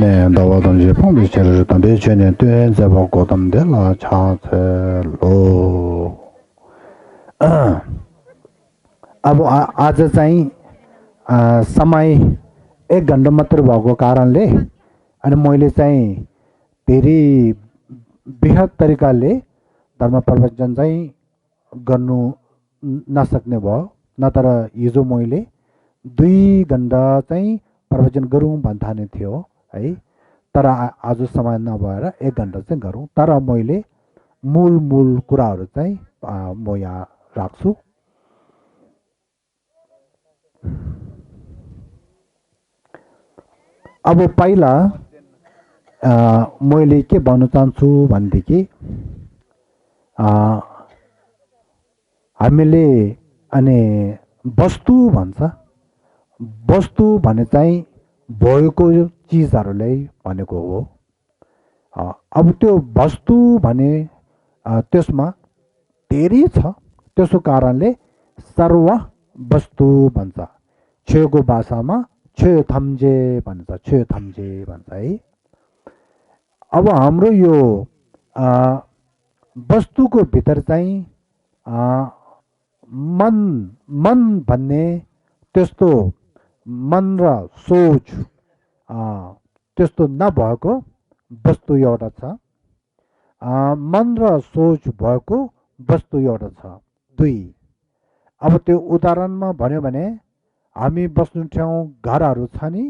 네, 나와던지 펑비체를 담배 전에 tuyển 보고 담대라 차체로 अब आज चाहिँ समय 1 घण्टा मात्र भएको कारणले अनि मैले चाहिँ धेरै बृहत तरिकाले धर्म प्रवचन चाहिँ गर्नु नसक्ने भयो नतर हिजो मैले 2 घण्टा चाहिँ प्रवचन गरौँ भन्ने थियो है तर आज समय नभएर 1 घण्टा चाहिँ गरौँ तर मैले मूल कुराहरू चाहिँ म यहाँ राख्छु अब पहिला मैले के भन्न चाहन्छु भनेदेखि हामीले अनि वस्तु भन्छ वस्तु भने चाहिँ भएको चिजहरूलाई भनेको हो अब त्यो वस्तु भने त्यसमा धेरै छ त्यसको कारणले सर्व वस्तु भन्छ छेउको भाषामा छे थम्जे भन्छ है अब हाम्रो यो वस्तुको भित्र चाहिँ मन भन्ने त्यस्तो मन र सोच त्यस्तो नभएको वस्तु एउटा छ मन र सोच भएको वस्तु एउटा छ 2 अब त्यो उदाहरणमा भन्यो भने हामी बस्ने ठाउँ घरहरू छ नि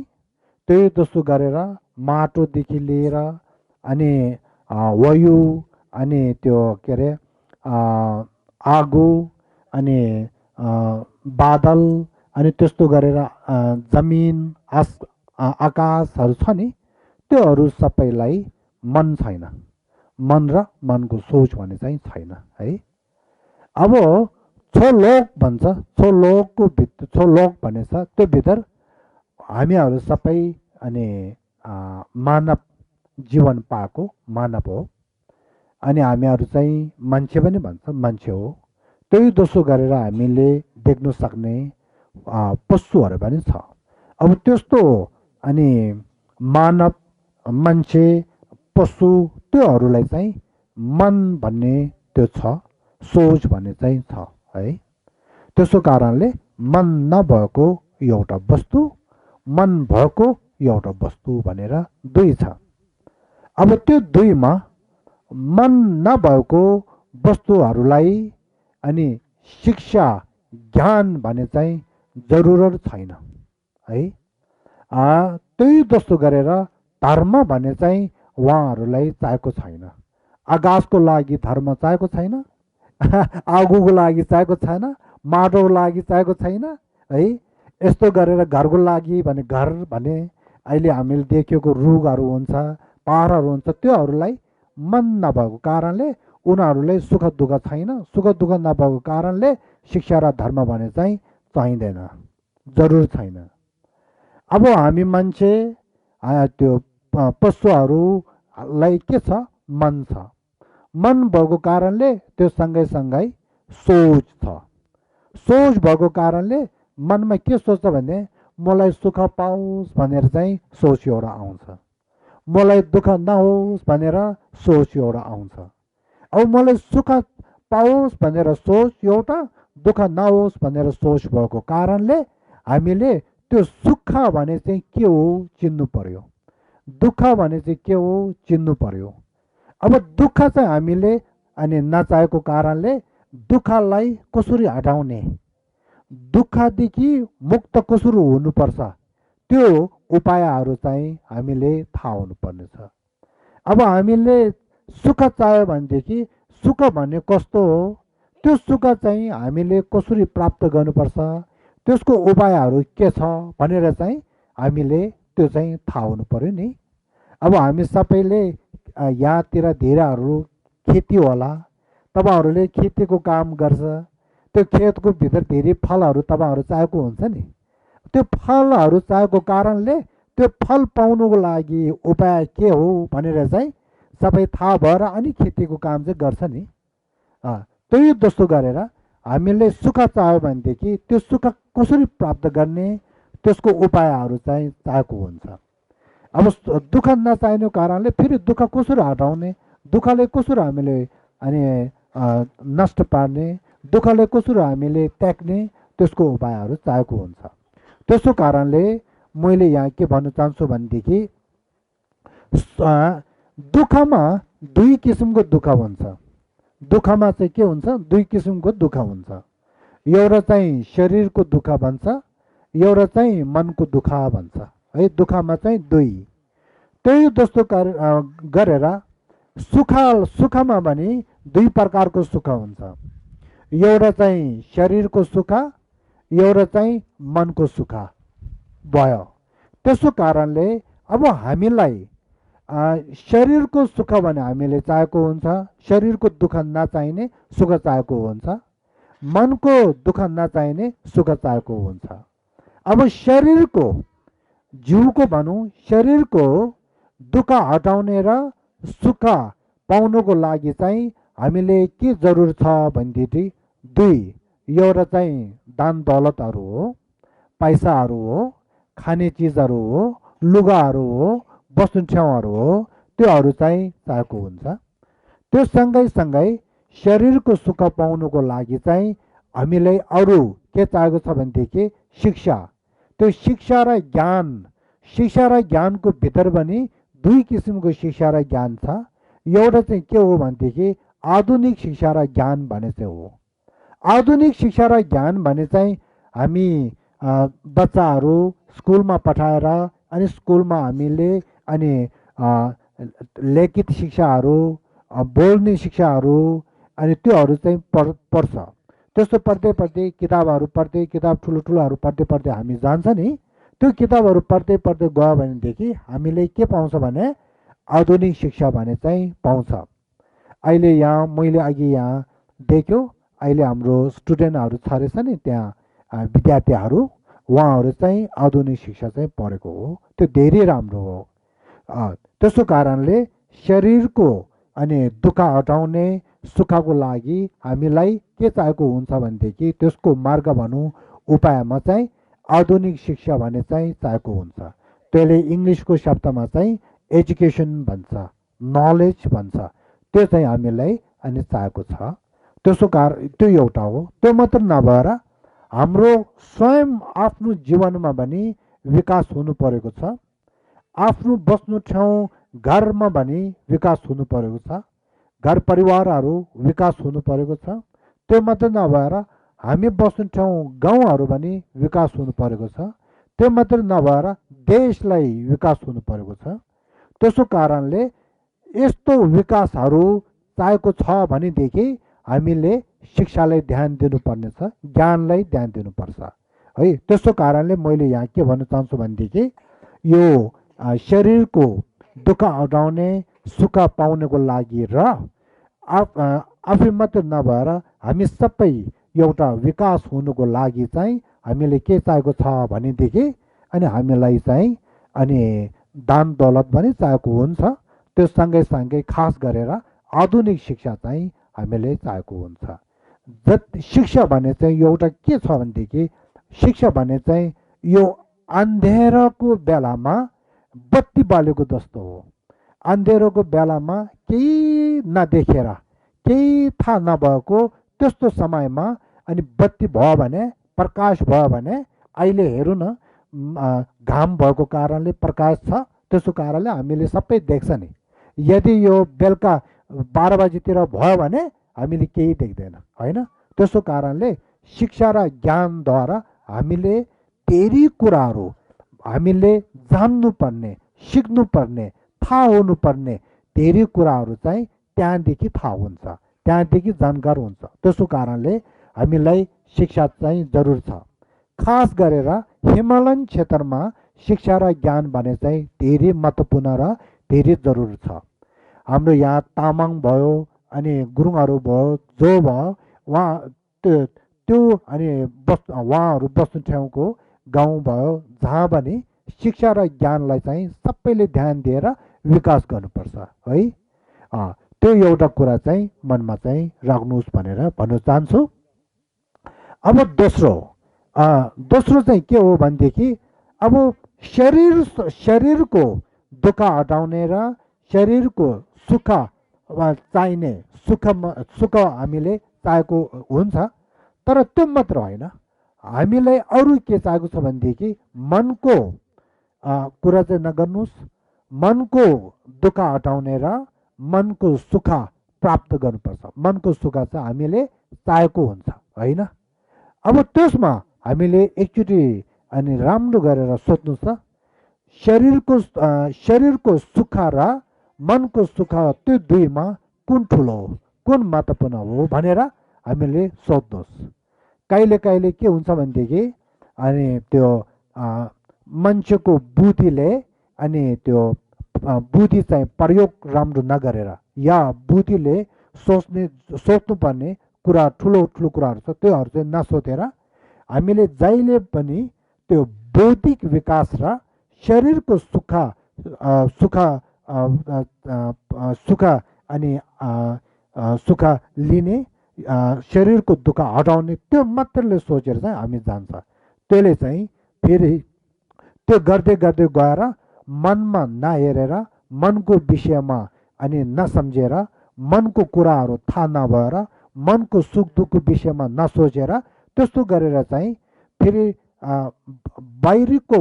त्यही जस्तो गरेर माटोदेखि लिएर अनि वायु अनि त्यो के अरे आगो अनि बादल अनि त्यस्तो गरेर जमिन आकाशहरू छ नि त्योहरू सबैलाई मन छैन मन र मनको सोच भन्ने चाहिँ छैन है अब छोलोक भन्छ छोलोकको भित्र छोलोक भन्ने छ त्यो भित्र हामीहरू सबै अनि मानव जीवन पाएको मानव हो अनि हामीहरू चाहिँ मान्छे पनि भन्छ मान्छे हो त्यही दोस्रो गरेर हामीले देख्न सक्ने पशुहरू पनि छ अब त्यस्तो अनि मानव मान्छे पशु त्योहरूलाई चाहिँ मन भन्ने त्यो छ सोच भन्ने चाहिँ छ है त्यसो कारणले मन नभएको एउटा वस्तु मन भएको एउटा वस्तु भनेर 2 छ अब त्यो 2 मा मन नभएको वस्तुहरूलाई अनि शिक्षा ज्ञान भन्ने चाहिँ जरुरत छैन है त्यही जस्तो गरेर धर्म भन्ने चाहिँ उहाँहरूलाई चाहिएको छैन आकाशको लागि धर्म चाहिएको छैन आगोको लागि चाहिएको छैन माटोको लागि चाहिएको छैन है यस्तो गरेर घरको लागि भने घर भने अहिले हामीले देखेको रुखहरू हुन्छ पहाडहरू हुन्छ त्योहरूलाई मन नभएको कारणले उनीहरूलाई सुख दुःख छैन सुख दुःख नभएको कारणले शिक्षा र धर्म भने चाहिँ चाहिँदैन जरुर छैन अब हामी मान्छे त्यो पशुहरूलाई के छ मन छ मन भएको कारणले त्यो सँगै सोच छ सोच भएको कारणले मनमा के सोच्छ भने मलाई सुख पाओस् भनेर चाहिँ सोच एउटा आउँछ मलाई दुःख नहोस् भनेर सोच एउटा आउँछ अब मलाई सुख पाओस् भनेर सोच एउटा दुःख नहोस् भनेर सोच भएको कारणले हामीले त्यो सुख भने चाहिँ के हो चिन्नु पर्यो दुःख भने चाहिँ के हो चिन्नु पर्यो अब दुःख चाहिँ हामीले अनि नचाहेको कारणले दुःखलाई कसरी हटाउने दुःखदेखि मुक्त कसरी हुनुपर्छ त्यो उपायहरू चाहिँ हामीले थाहा हुनुपर्ने छ अब हामीले सुख चाह्यो भनेदेखि सुख भन्ने कस्तो हो त्यो सुख चाहिँ हामीले कसरी प्राप्त गर्नुपर्छ त्यसको उपायहरू के छ भनेर चाहिँ हामीले त्यो चाहिँ थाहा हुनु पर्यो नि अब हामी सबैले यहाँतिर धेरैहरू खेती होला तपाईहरुले खेतीको काम गर्छ त्यो खेतको भित्र धेरै फलहरू तपाईहरु चाहेको हुन्छ नि त्यो फलहरू चाहेको कारणले त्यो फल पाउनुको लागि उपाय के हो भनेर चाहिँ सबै थाहा भएर अनि खेतीको काम चाहिँ गर्छ नि त्यही जस्तो गरेर हामीले सुख चाह्यो भनेदेखि त्यो सुख कसरी प्राप्त गर्ने त्यसको उपायहरू चाहिँ चाहेको हुन्छ अब दुःख नचाहिने कारणले फेरि दुःख कसरी हटाउने, दुःखले कसरी हामीले अनि नष्ट पार्ने, दुःखले कसरी हामीले त्याग्ने, त्यसको उपायहरू चाहिएको हुन्छ। त्यसो कारणले मैले यहाँ के भन्न चाहन्छु भनेदेखि दुःखमा दुई किसिमको दुःख हुन्छ। दुःखमा चाहिँ के हुन्छ, दुई किसिमको दुःख हुन्छ। एउटा चाहिँ शरीरको दुःख भन्छ, एउटा चाहिँ मनको दुःख भन्छ है। दुःखमा चाहिँ दुई। त्यही जस्तो गरेर सुखमा पनि दुई प्रकारको सुख हुन्छ। एउटा चाहिँ शरीरको सुख, एउटा चाहिँ मनको सुख भयो। त्यसो कारणले अब हामीलाई शरीरको सुख भने हामीले चाहेको हुन्छ, शरीरको दुःख नचाहिने सुख चाहेको हुन्छ, मनको दुःख नचाहिने सुख चाहेको हुन्छ। अब शरीरको जिउको भनौँ, शरीरको दुःख हटाउने र सुख पाउनुको लागि चाहिँ हामीले के जरुर छ भनेदेखि दुई। एउटा चाहिँ दान दौलतहरू हो, पैसाहरू हो, खाने चिजहरू हो, लुगाहरू हो, बस्ने ठाउँहरू हो, त्योहरू चाहिँ चाहिएको हुन्छ। त्यो सँगै शरीरको सुख पाउनुको लागि चाहिँ हामीलाई अरू के चाहिएको छ भनेदेखि शिक्षा। त्यो शिक्षा र ज्ञानको भित्र पनि दुई किसिमको शिक्षा र ज्ञान छ। एउटा चाहिँ के हो भनेदेखि आधुनिक शिक्षा र ज्ञान भने चाहिँ हो। आधुनिक शिक्षा र ज्ञान भने चाहिँ हामी बच्चाहरू स्कुलमा पठाएर अनि स्कुलमा हामीले अनि लिखित शिक्षाहरू, बोल्ने शिक्षाहरू अनि त्योहरू चाहिँ पढ्छ। त्यस्तो पढ्दै किताबहरू पढ्दै, किताब ठुलोहरू पढ्दै हामी जान्छ नि। त्यो किताबहरू पढ्दै गयो भनेदेखि हामीले के पाउँछ भने आधुनिक शिक्षा भने चाहिँ पाउँछ। अहिले यहाँ मैले अघि यहाँ देख्यो, अहिले हाम्रो स्टुडेन्टहरू छरेछ नि त्यहाँ विद्यार्थीहरू, उहाँहरू चाहिँ आधुनिक शिक्षा चाहिँ पढेको हो। त्यो धेरै राम्रो हो। त्यसो कारणले शरीरको अनि दुःख हटाउने सुखको लागि हामीलाई के चाहिएको हुन्छ भनेदेखि त्यसको मार्ग भनौँ, उपायमा चाहिँ आधुनिक शिक्षा भने चाहिँ चाहिएको हुन्छ। त्यसले इङ्ग्लिसको शब्दमा चाहिँ एजुकेसन भन्छ, नलेज भन्छ। त्यो चाहिँ हामीलाई अनि चाहिएको छ। त्यो एउटा हो। त्यो मात्र नभएर हाम्रो स्वयं आफ्नो जीवनमा पनि विकास हुनु परेको छ। आफ्नो बस्नु ठाउँ घरमा पनि विकास हुनु परेको छ। घर परिवारहरू विकास हुनु परेको छ। त्यो मात्र नभएर हामी बस्ने ठाउँ गाउँहरू पनि विकास हुनु परेको छ। त्यो मात्र नभएर देशलाई विकास हुनु परेको छ। त्यसो कारणले यस्तो विकासहरू चाहिएको छ भनेदेखि हामीले शिक्षालाई ध्यान दिनुपर्ने छ, ज्ञानलाई ध्यान दिनुपर्छ है। त्यसो कारणले मैले यहाँ के भन्न चाहन्छु भनेदेखि यो शरीरको दुःख हटाउने सुख पाउनको लागि र आफै मात्र नभएर हामी सबै एउटा विकास हुनुको लागि चाहिँ हामीले के चाहिएको छ भनेदेखि अनि हामीलाई चाहिँ अनि दान दौलत पनि चाहिएको हुन्छ। त्यो सँगै खास गरेर आधुनिक शिक्षा चाहिँ हामीले चाहिएको हुन्छ। शिक्षा भने चाहिँ एउटा के छ भनेदेखि शिक्षा भने चाहिँ यो अन्धेरोको बेलामा बत्ती बालेको जस्तो हो। अन्धेरोको बेलामा केही नदेखेर, केही थाहा नभएको त्यस्तो समयमा अनि बत्ती भयो भने, प्रकाश भयो भने, अहिले हेरौँ न घाम भएको कारणले प्रकाश छ, त्यसो कारणले हामीले सबै देख्छ नि। यदि यो बेलुका 12 बजीतिर भयो भने हामीले केही देख्दैन होइन। त्यसो कारणले शिक्षा र ज्ञानद्वारा हामीले धेरै कुराहरू हामीले जान्नुपर्ने, सिक्नुपर्ने, थाहा हुनुपर्ने धेरै कुराहरू चाहिँ त्यहाँदेखि थाहा हुन्छ, त्यहाँदेखि जानकार हुन्छ। त्यसो कारणले हामीलाई शिक्षा चाहिँ जरुर छ। खास गरेर हिमालयन क्षेत्रमा शिक्षा र ज्ञान भने चाहिँ धेरै महत्त्वपूर्ण र धेरै जरुर छ। हाम्रो यहाँ तामाङ भयो अनि गुरुङहरू भयो, जो भयो उहाँ त्यो अनि उहाँहरू बस्ने ठाउँको गाउँ भयो, जहाँ पनि शिक्षा र ज्ञानलाई चाहिँ सबैले ध्यान दिएर विकास गर्नुपर्छ है। त्यो एउटा कुरा चाहिँ मनमा चाहिँ राख्नुहोस् भनेर भन्न चाहन्छु। अब दोस्रो चाहिँ के हो भनेदेखि अब शरीरको दुःख हटाउने र शरीरको सुख वा चाहिने सुख हामीले चाहेको हुन्छ। तर त्यो मात्र होइन, हामीलाई अरू के चाहेको छ भनेदेखि मनको कुरा चाहिँ नगर्नुहोस्, मनको दुःख हटाउने र मनको सुख प्राप्त गर्नुपर्छ। मनको सुख चाहिँ हामीले चाहेको हुन्छ होइन। अब त्यसमा हामीले एकचोटि अनि राम्रो गरेर सोध्नु छ, शरीरको सुख र मनको सुख त्यो दुईमा कुन ठुलो हो, कुन महत्त्वपूर्ण हो भनेर हामीले सोध्नुहोस्। कहिले कहिले के हुन्छ भनेदेखि अनि त्यो मान्छेको बुद्धिले अनि त्यो बुद्धि चाहिँ प्रयोग राम्रो नगरेर या बुद्धिले सोच्नुपर्ने कुरा ठुलो ठुलो कुराहरू छ त्योहरू चाहिँ नसोचेर हामीले जहिले पनि त्यो बौद्धिक विकास र शरीरको सुख अनि सुख लिने, शरीरको दुःख हटाउने त्यो मात्रले सोचेर चाहिँ हामी जान्छ। त्यसले चाहिँ फेरि त्यो गर्दै गर्दै गएर मनमा नहेरेर, मनको विषयमा अनि नसम्झेर, मनको कुराहरू थाहा नभएर, मनको सुख दुःखको विषयमा नसोचेर त्यस्तो गरेर चाहिँ फेरि बाहिरको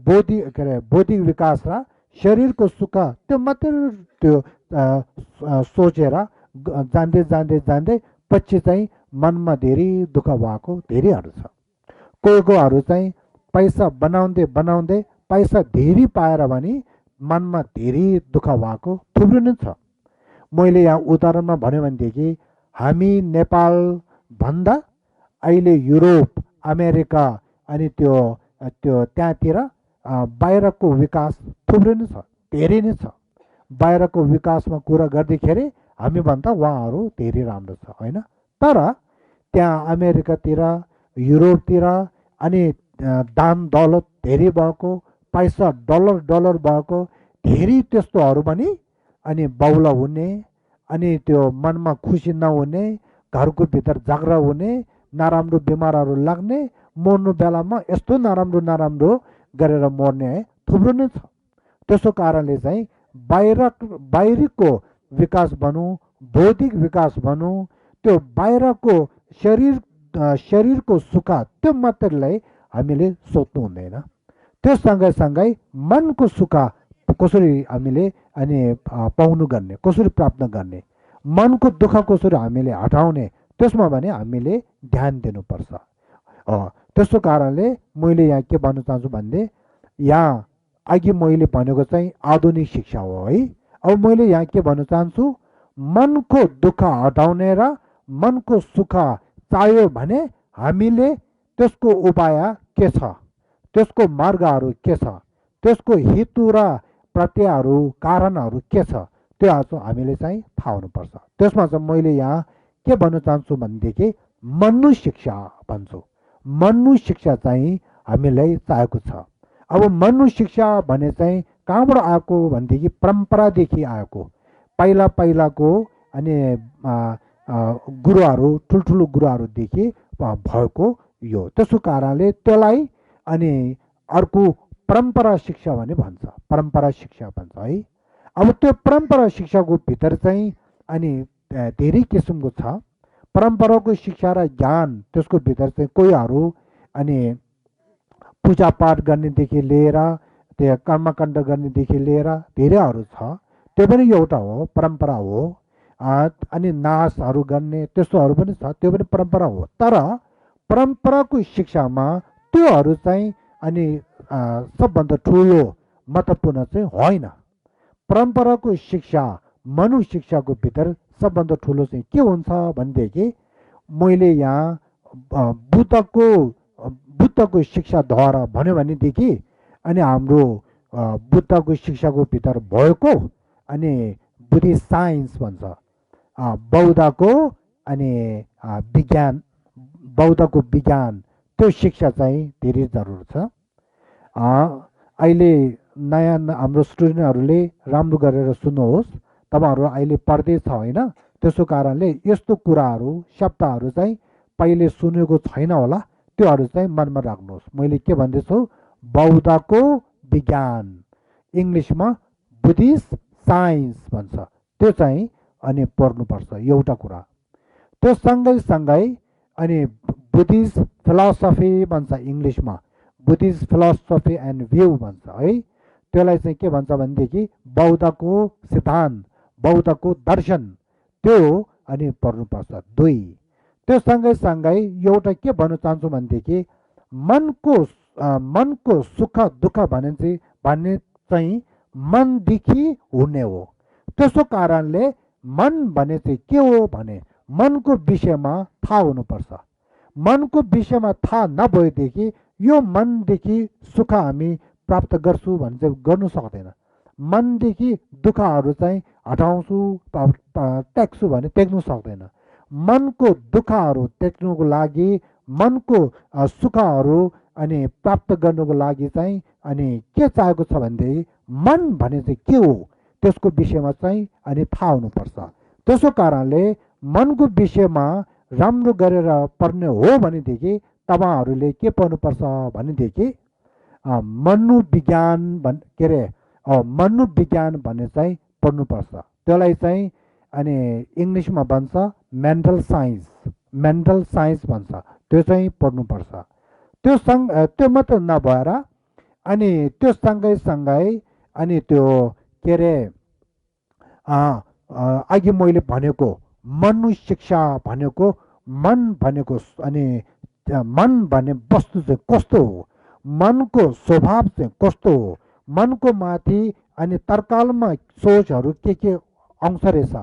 बौद्धिक विकास र शरीरको सुख त्यो मात्र त्यो सोचेर जाँदै जाँदै जाँदै पछि चाहिँ मनमा धेरै दुःख भएको धेरैहरू छ। कोहीकोहरू चाहिँ पैसा बनाउँदै बनाउँदै पैसा धेरै पाएर भने मनमा धेरै दुःख भएको थुप्रो नै छ। मैले यहाँ उदाहरणमा भन्यो भनेदेखि हामी नेपाल भन्दा अहिले युरोप, अमेरिका अनि त्यो त्यहाँतिर बाहिरको विकास थुप्रै नै छ, धेरै नै छ। बाहिरको विकासमा कुरा गर्दाखेरि हामीभन्दा उहाँहरू धेरै राम्रो छ होइन। तर त्यहाँ अमेरिकातिर, युरोपतिर अनि दान दौलत धेरै भएको, पैसा डलर भएको धेरै त्यस्तोहरू पनि अनि बाउला हुने, अनि त्यो मनमा खुसी नहुने, घरको भित्र झगडा हुने, नराम्रो बिमारहरू लाग्ने, मर्नु बेलामा यस्तो नराम्रो गरेर मर्ने थुप्रो नै छ। त्यसो कारणले चाहिँ बाहिरको विकास भनौँ, बौद्धिक विकास भनौँ, त्यो बाहिरको शरीरको सुख त्यो मात्रलाई हामीले सोच्नु हुँदैन। त्यो सँगै मनको सुख कसरी हामीले अनि पाउनु गर्ने, कसरी प्राप्त गर्ने, मनको दुःख कसरी हामीले हटाउने, त्यसमा भने हामीले ध्यान दिनुपर्छ। त्यस्तो कारणले मैले यहाँ के भन्न चाहन्छु भन्दै, यहाँ अघि मैले भनेको चाहिँ आधुनिक शिक्षा हो है। अब मैले यहाँ के भन्न चाहन्छु, मनको दुःख हटाउने र मनको सुख चाहियो भने हामीले त्यसको उपाय के छ, त्यसको मार्गहरू के छ, त्यसको हेतु र प्रत्ययहरू कारणहरू के छ, त्यो हामीले चाहिँ थाहा हुनुपर्छ। त्यसमा चाहिँ मैले यहाँ के भन्न चाहन्छु भनेदेखि मनु शिक्षा भन्छु। मनु शिक्षा चाहिँ हामीलाई चाहिएको छ। अब मनु शिक्षा भने चाहिँ कहाँबाट आएको भनेदेखि परम्परादेखि आएको, पहिलाको अनि गुरुहरू, ठुल्ठुलो गुरुहरूदेखि भएको यो। त्यसो कारणले त्यसलाई अनि अर्को परम्परा शिक्षा भने भन्छ, परम्परा शिक्षा भन्छ है। अब त्यो परम्परा शिक्षाको भित्र चाहिँ अनि धेरै किसिमको छ। परम्पराको शिक्षा र ज्ञान त्यसको भित्र चाहिँ कोहीहरू अनि पूजापाठ गर्नेदेखि लिएर त्यो कर्मकाण्ड गर्नेदेखि लिएर धेरैहरू छ, त्यो पनि एउटा हो, परम्परा हो। अनि नाचहरू गर्ने त्यस्तोहरू पनि छ, त्यो पनि परम्परा हो। तर परम्पराको शिक्षामा त्योहरू चाहिँ अनि सबभन्दा ठुलो महत्त्वपूर्ण चाहिँ होइन। परम्पराको शिक्षा, मनु शिक्षाको भित्र सबभन्दा ठुलो चाहिँ के हुन्छ भनेदेखि मैले यहाँ बुद्धको शिक्षाद्वारा भन्यो भनेदेखि अनि हाम्रो बुद्धको शिक्षाको भित्र भएको अनि बुद्धिस्ट साइन्स भन्छ, बौद्धको अनि बौद्धको विज्ञान, त्यो शिक्षा चाहिँ धेरै जरुरी छ। अहिले नयाँ हाम्रो स्टुडेन्टहरूले राम्रो गरेर सुन्नुहोस्, तपाईँहरू अहिले पढ्दैछ होइन। त्यसो कारणले यस्तो कुराहरू, शब्दहरू चाहिँ पहिले सुनेको छैन होला, त्योहरू चाहिँ मनमा राख्नुहोस्। मैले के भन्दैछु, बौद्धको विज्ञान, इङ्ग्लिसमा बुद्धिस्ट साइन्स भन्छ। त्यो चाहिँ अनि पढ्नुपर्छ एउटा कुरा। त्यो सँगै अनि बुद्धिस्ट फिलोसफी भन्छ इङ्ग्लिसमा, बुद्धिस्ट फिलोसफी एन्ड भ्यू भन्छ है। त्यसलाई चाहिँ के भन्छ भनेदेखि बौद्धको सिद्धान्त, बौद्धको दर्शन, त्यो अनि पढ्नुपर्छ दुई। त्यो सँगै एउटा के भन्न चाहन्छु भनेदेखि मनको सुख दुःख भन्ने चाहिँ मनदेखि हुने हो। त्यसो कारणले मन भने चाहिँ के हो भने मनको विषयमा थाहा हुनुपर्छ। मनको विषयमा थाहा नभएदेखि यो मनदेखि सुख हामी प्राप्त गर्छु भने चाहिँ गर्नु सक्दैन। मनदेखि दुःखहरू चाहिँ हटाउँछु त्याग्छु भने त्याग्नु सक्दैन। मनको दुःखहरू त्याग्नुको लागि, मनको सुखहरू अनि प्राप्त गर्नुको लागि चाहिँ अनि के चाहेको छ भनेदेखि मन भने चाहिँ के हो त्यसको विषयमा चाहिँ अनि थाहा हुनुपर्छ। त्यसो कारणले मनको विषयमा राम्रो गरेर पढ्ने हो भनेदेखि तपाईँहरूले के पढ्नुपर्छ भनेदेखि मनोविज्ञान मनोविज्ञान भन्ने चाहिँ पढ्नुपर्छ। त्यसलाई चाहिँ अनि इङ्ग्लिसमा भन्छ मेन्टल साइन्स भन्छ। त्यो चाहिँ पढ्नुपर्छ। त्यो मात्र नभएर अनि त्यो सँगै अनि त्यो के अरे अघि मैले भनेको मनुशिक्षा भनेको मन भनेको अनि मन भन्ने वस्तु चाहिँ कस्तो हो, मनको स्वभाव चाहिँ कस्तो हो, मनको माथि अनि तर्कालमा सोचहरू के आउँछ रहेछ,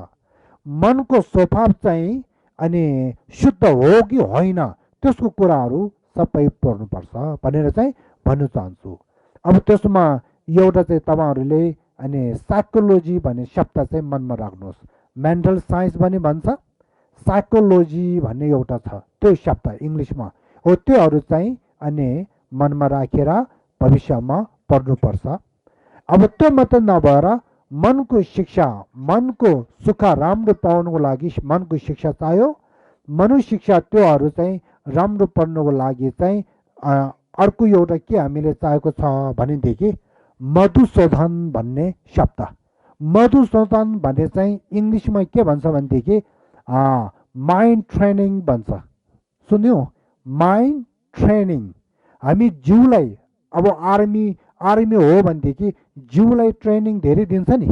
मनको स्वभाव चाहिँ अनि शुद्ध हो कि होइन त्यसको कुराहरू सबै पढ्नुपर्छ भनेर चाहिँ भन्न चाहन्छु। अब त्यसमा एउटा चाहिँ तपाईँहरूले अनि साइकोलोजी भन्ने शब्द चाहिँ मनमा राख्नुहोस्। मेन्टल साइन्स पनि भन्छ, साइकोलोजी भन्ने एउटा छ त्यो शब्द इङ्ग्लिसमा हो। त्योहरू चाहिँ अनि मनमा राखेर भविष्यमा पढ्नुपर्छ। अब त्यो मात्र नभएर मनको शिक्षा, मनको सुख राम्रो पाउनुको लागि मनको शिक्षा चाहियो। मनुशिक्षा त्योहरू चाहिँ राम्रो पढ्नुको लागि चाहिँ अर्को एउटा के हामीले चाहेको छ भनेदेखि मधुशोधन भन्ने शब्द। मधुशोधन भन्ने चाहिँ इङ्ग्लिसमा के भन्छ भनेदेखि माइन्ड ट्रेनिङ भन्छ। सुन्यो, माइन्ड ट्रेनिङ। हामी जिउलाई अब आर्मी हो भनेदेखि जिउलाई ट्रेनिङ धेरै दिन्छ नि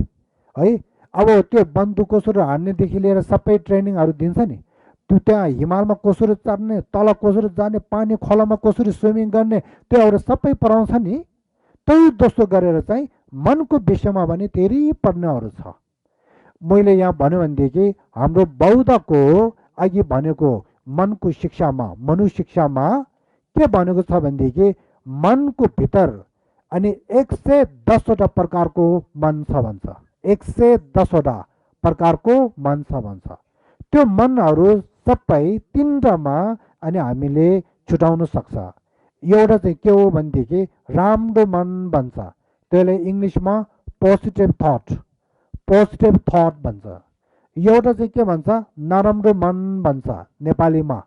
है। अब त्यो बन्दुक कसरी हान्नेदेखि लिएर सबै ट्रेनिङहरू दिन्छ नि। त्यो त्यहाँ हिमालमा कसरी चढ्ने, तल कसरी जाने, पानी खोलामा कसरी स्विमिङ गर्ने, त्योहरू सबै पढाउँछ नि। त्यही जस्तो गरेर चाहिँ मनको विषयमा पनि धेरै पढ्नेहरू छ। मैले यहाँ भन्यो भनेदेखि हाम्रो बौद्धको अघि भनेको मनको शिक्षामा, मनुशिक्षामा के भनेको छ भनेदेखि मनको भित्र अनि 110वटा प्रकारको मन छ भन्छ। 110वटा प्रकारको मन छ भन्छ। त्यो मनहरू सबै तिनवटामा अनि हामीले छुटाउन सक्छ। एउटा चाहिँ के हो भनेदेखि राम्रो मन भन्छ, त्यसले इङ्ग्लिसमा पोजिटिभ थट भन्छ। एउटा चाहिँ के भन्छ नराम्रो मन भन्छ नेपालीमा,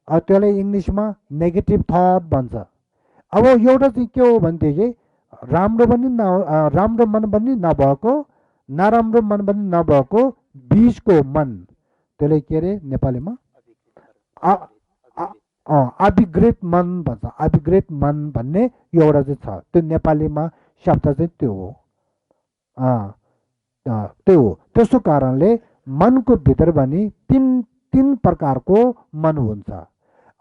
त्यसलाई इङ्ग्लिसमा नेगेटिभ थट भन्छ। अब एउटा चाहिँ के हो भनेदेखि राम्रो मन पनि नभएको, नराम्रो मन पनि नभएको बिचको मन, त्यसलाई के अरे नेपालीमा अभिग्रेत मन भन्छ। अभिग्रेत मन भन्ने एउटा चाहिँ छ, त्यो नेपालीमा शब्द चाहिँ त्यो हो। त्यसो कारणले मनको भित्र पनि तीन प्रकारको मन हुन्छ।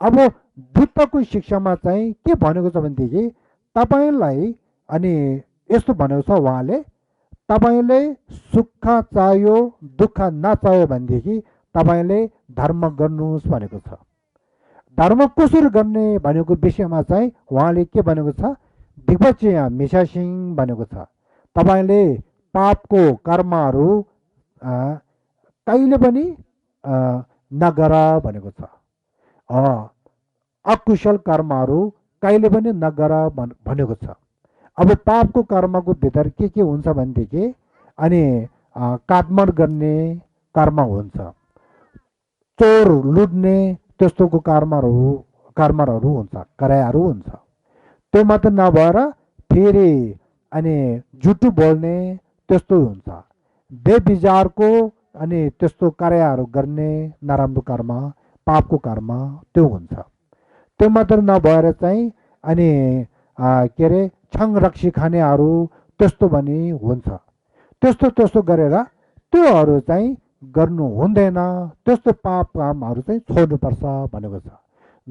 अब बुद्धको शिक्षामा चाहिँ के भनेको छ भनेदेखि तपाईँलाई अनि यस्तो भनेको छ उहाँले, तपाईँले सुख चाहियो दुःख नचाह्यो भनेदेखि तपाईँले धर्म गर्नुहोस् भनेको छ। धर्म कसरी गर्ने भनेको विषयमा चाहिँ उहाँले के भनेको छ, दिग्वचय मिसासिङ भनेको छ। तपाईँले पापको कर्महरू कहिले पनि नगर भनेको छ। अकुशल कर्महरू कहिले पनि नगर भनेको छ। अब पापको कर्मको भित्र के हुन्छ भनेदेखि अनि काटमार गर्ने कर्म हुन्छ, चोर लुट्ने त्यस्तोको कर्महरू हुन्छ, करायहरू हुन्छ। त्यो मात्र नभएर फेरि अनि झुटो बोल्ने त्यस्तो हुन्छ। बेविचारको अनि त्यस्तो कार्यहरू गर्ने नराम्रो कर्म, पापको कर्म त्यो हुन्छ। त्यो मात्र नभएर चाहिँ अनि के अरे छङ रक्सी खानेहरू त्यस्तो पनि हुन्छ। त्यस्तो त्यस्तो गरेर त्योहरू चाहिँ गर्नु हुँदैन। त्यस्तो पाप कामहरू चाहिँ छोड्नुपर्छ भनेको छ।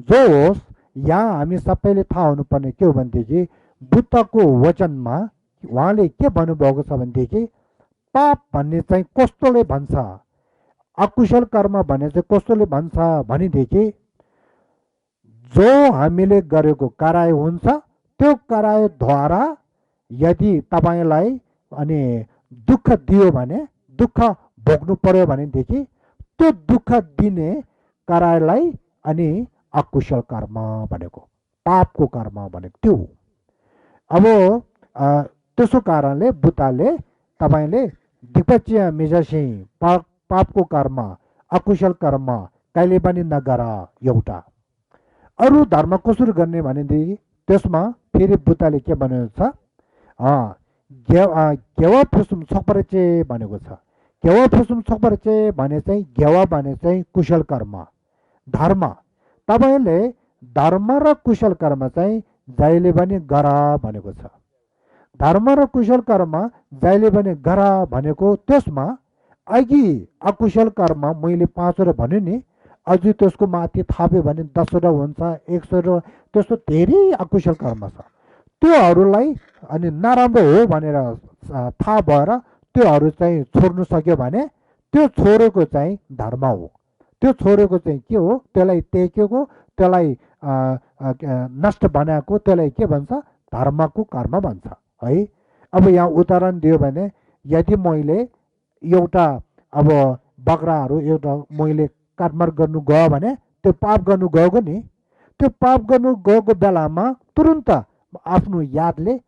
जो होस्, यहाँ हामी सबैले थाहा हुनुपर्ने के हो भनेदेखि बुद्धको वचनमा उहाँले के भन्नुभएको छ भनेदेखि पाप भन्ने चाहिँ कस्तोले भन्छ, अकुशल कर्म भन्ने चाहिँ कस्तोले भन्छ भनेदेखि जो हामीले गरेको कराय हुन्छ त्यो करायद्वारा यदि तपाईँलाई अनि दुःख दियो भने, दुःख भोग्नु पर्यो भनेदेखि त्यो दुःख दिने करायलाई अनि अकुशल कर्म भनेको, पापको कर्म भनेको त्यो हो। अब त्यसो कारणले बुद्धले तपाईँले दिपचिया मिजासी पापको कर्म, अकुशल कर्म कहिले पनि नगर। एउटा अरू धर्म कसरी गर्ने भनेदेखि त्यसमा फेरि बुद्धले के भनेको छ, घेवा फुसुम छपरचे भनेको छ। घेवा फुसुम छपरचे भने चाहिँ घेवा भने चाहिँ कुशल कर्म, धर्म। तपाईँले धर्म र कुशल कर्म चाहिँ जहिले पनि गर भनेको छ। धर्म र कुशल कर्म जहिले पनि गर भनेको त्यसमा अघि अकुशल कर्म मैले 5वटा भन्यो नि, अझै त्यसको माथि थाप्यो भने 10वटा हुन्छ, 100 त्यस्तो धेरै अकुशल कर्म छ। त्योहरूलाई अनि नराम्रो हो भनेर थाहा भएर त्योहरू चाहिँ छोड्नु सक्यो भने त्यो छोडेको चाहिँ धर्म हो। त्यो छोडेको चाहिँ के हो, त्यसलाई टेकेको, त्यसलाई नष्ट बनाएको, त्यसलाई के भन्छ, धर्मको कर्म भन्छ है। अब यहाँ उदाहरण दियो भने यदि मैले एउटा अब बग्राहरू एउटा मैले काटमार गर्नु गयो भने त्यो पाप गर्नु गएको नि, त्यो पाप गर्नु गएको बेलामा तुरुन्त आफ्नो यादले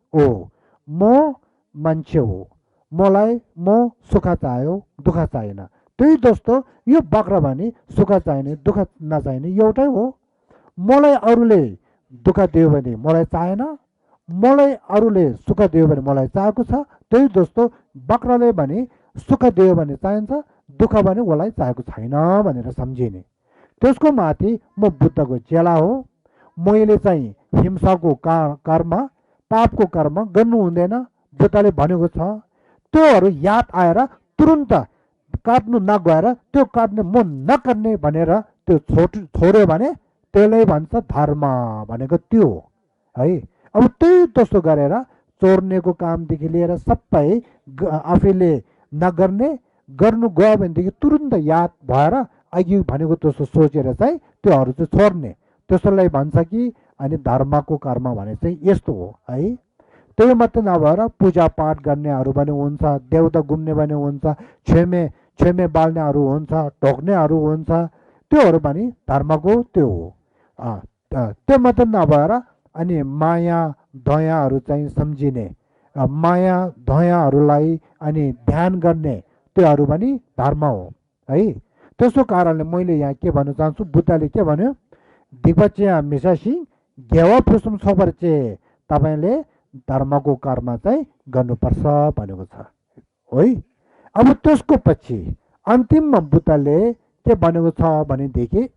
म मान्छे हो, मलाई म सुख चाहियो, दुःख चाहिएन। त्यही जस्तो यो बग्रा भने सुख चाहिने दुःख नचाहिने एउटै हो। मलाई अरूले दुःख दियो भने मलाई चाहेन, मलाई अरूले सुख दियो भने मलाई चाहेको छ। त्यही जस्तो बग्राले भने सुख दियो भने चाहिन्छ, दुःख भने उसलाई चाहेको छैन भनेर सम्झिने। त्यसको माथि म बुद्धको चेला हो, मैले चाहिँ हिंसाको कर्म, पापको कर्म गर्नु हुँदैन बुद्धले भनेको छ। त्योहरू याद आएर तुरुन्त काट्नु नगएर त्यो काट्ने म नकाट्ने भनेर त्यो छोड्यो भने त्यसलाई भन्छ धर्म भनेको त्यो है। अब त्यही जस्तो गरेर चोर्नेको कामदेखि लिएर सबै आफैले नगर्ने, गर्नु गयो भनेदेखि तुरुन्त याद भएर अघि भनेको त्यस्तो सोचेर चाहिँ त्योहरू चाहिँ छोड्ने, त्यसलाई भन्छ कि अनि धर्मको कर्म भने चाहिँ यस्तो हो है। त्यही मात्रै नभएर पूजापाठ गर्नेहरू पनि हुन्छ, देउता घुम्ने पनि हुन्छ, छेमे बाल्नेहरू हुन्छ, ढोक्नेहरू हुन्छ, त्योहरू पनि धर्मको त्यो हो। त्यो मात्रै नभएर अनि माया दयाहरू चाहिँ सम्झिने, माया दयाहरूलाई अनि ध्यान गर्ने त्योहरू पनि धर्म हो है। त्यसो कारणले मैले यहाँ के भन्न चाहन्छु, बुद्धले के भन्यो, दिपचिया मिसासी घेवा फुसुम छोपरचे, तपाईँले धर्मको कर्म चाहिँ गर्नुपर्छ भनेको छ है। अब त्यसको पछि अन्तिममा बुद्धले के भनेको छ भनेदेखि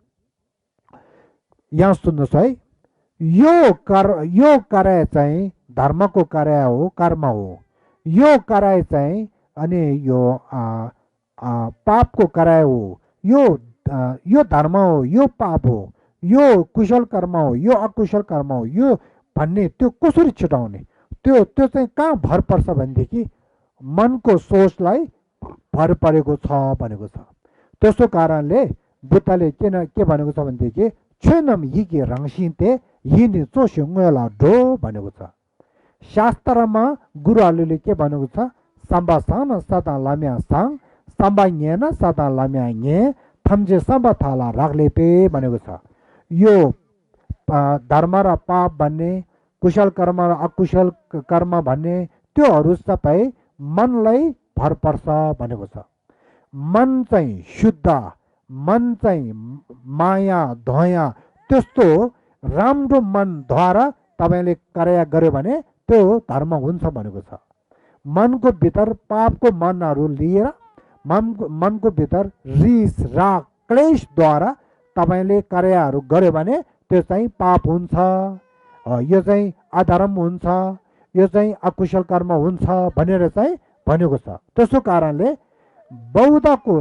यहाँ सुन्नुहोस् है, यो कार्य चाहिँ धर्मको कार्य हो, कर्म हो। यो कार्य चाहिँ अनि यो पापको कार्य हो, यो धर्म हो, यो पाप हो, यो कुशल कर्म हो, यो अकुशल कर्म हो, यो भन्ने त्यो कसरी छुटाउने, त्यो चाहिँ कहाँ भर पर्छ भनेदेखि मनको सोचलाई भर परेको छ भनेको छ। त्यसो कारणले बुद्धले के भनेको छ भनेदेखि छेनम हिके रङसिन्ते हिने चोस्युला ढो भनेको छ। शास्त्रमा गुरुहरूले के भनेको छ, सम्बा सान सदा लाम्या साङ, सम्बा न्येन सदा लाम्या न्ये, थम्जे सम्बा थाला राख्लेपे भनेको छ। यो धर्म र पाप भन्ने, कुशल कर्म र अकुशल कर्म भन्ने त्योहरू सबै मनलाई भर पर्छ भनेको छ। मन चाहिँ शुद्ध, मन चाहिँ माया दया त्यस्तो राम्रो मनद्वारा तपाईँले कार्य गर्यो भने त्यो धर्म हुन्छ भनेको छ। मनको भित्र पापको मनहरू लिएर मनको भित्र रिस राग क्लेशद्वारा तपाईँले कार्यहरू गर्यो भने त्यो चाहिँ पाप हुन्छ, यो चाहिँ अधर्म हुन्छ, यो चाहिँ अकुशल कर्म हुन्छ भनेर चाहिँ भनेको छ। त्यसो कारणले बौद्धको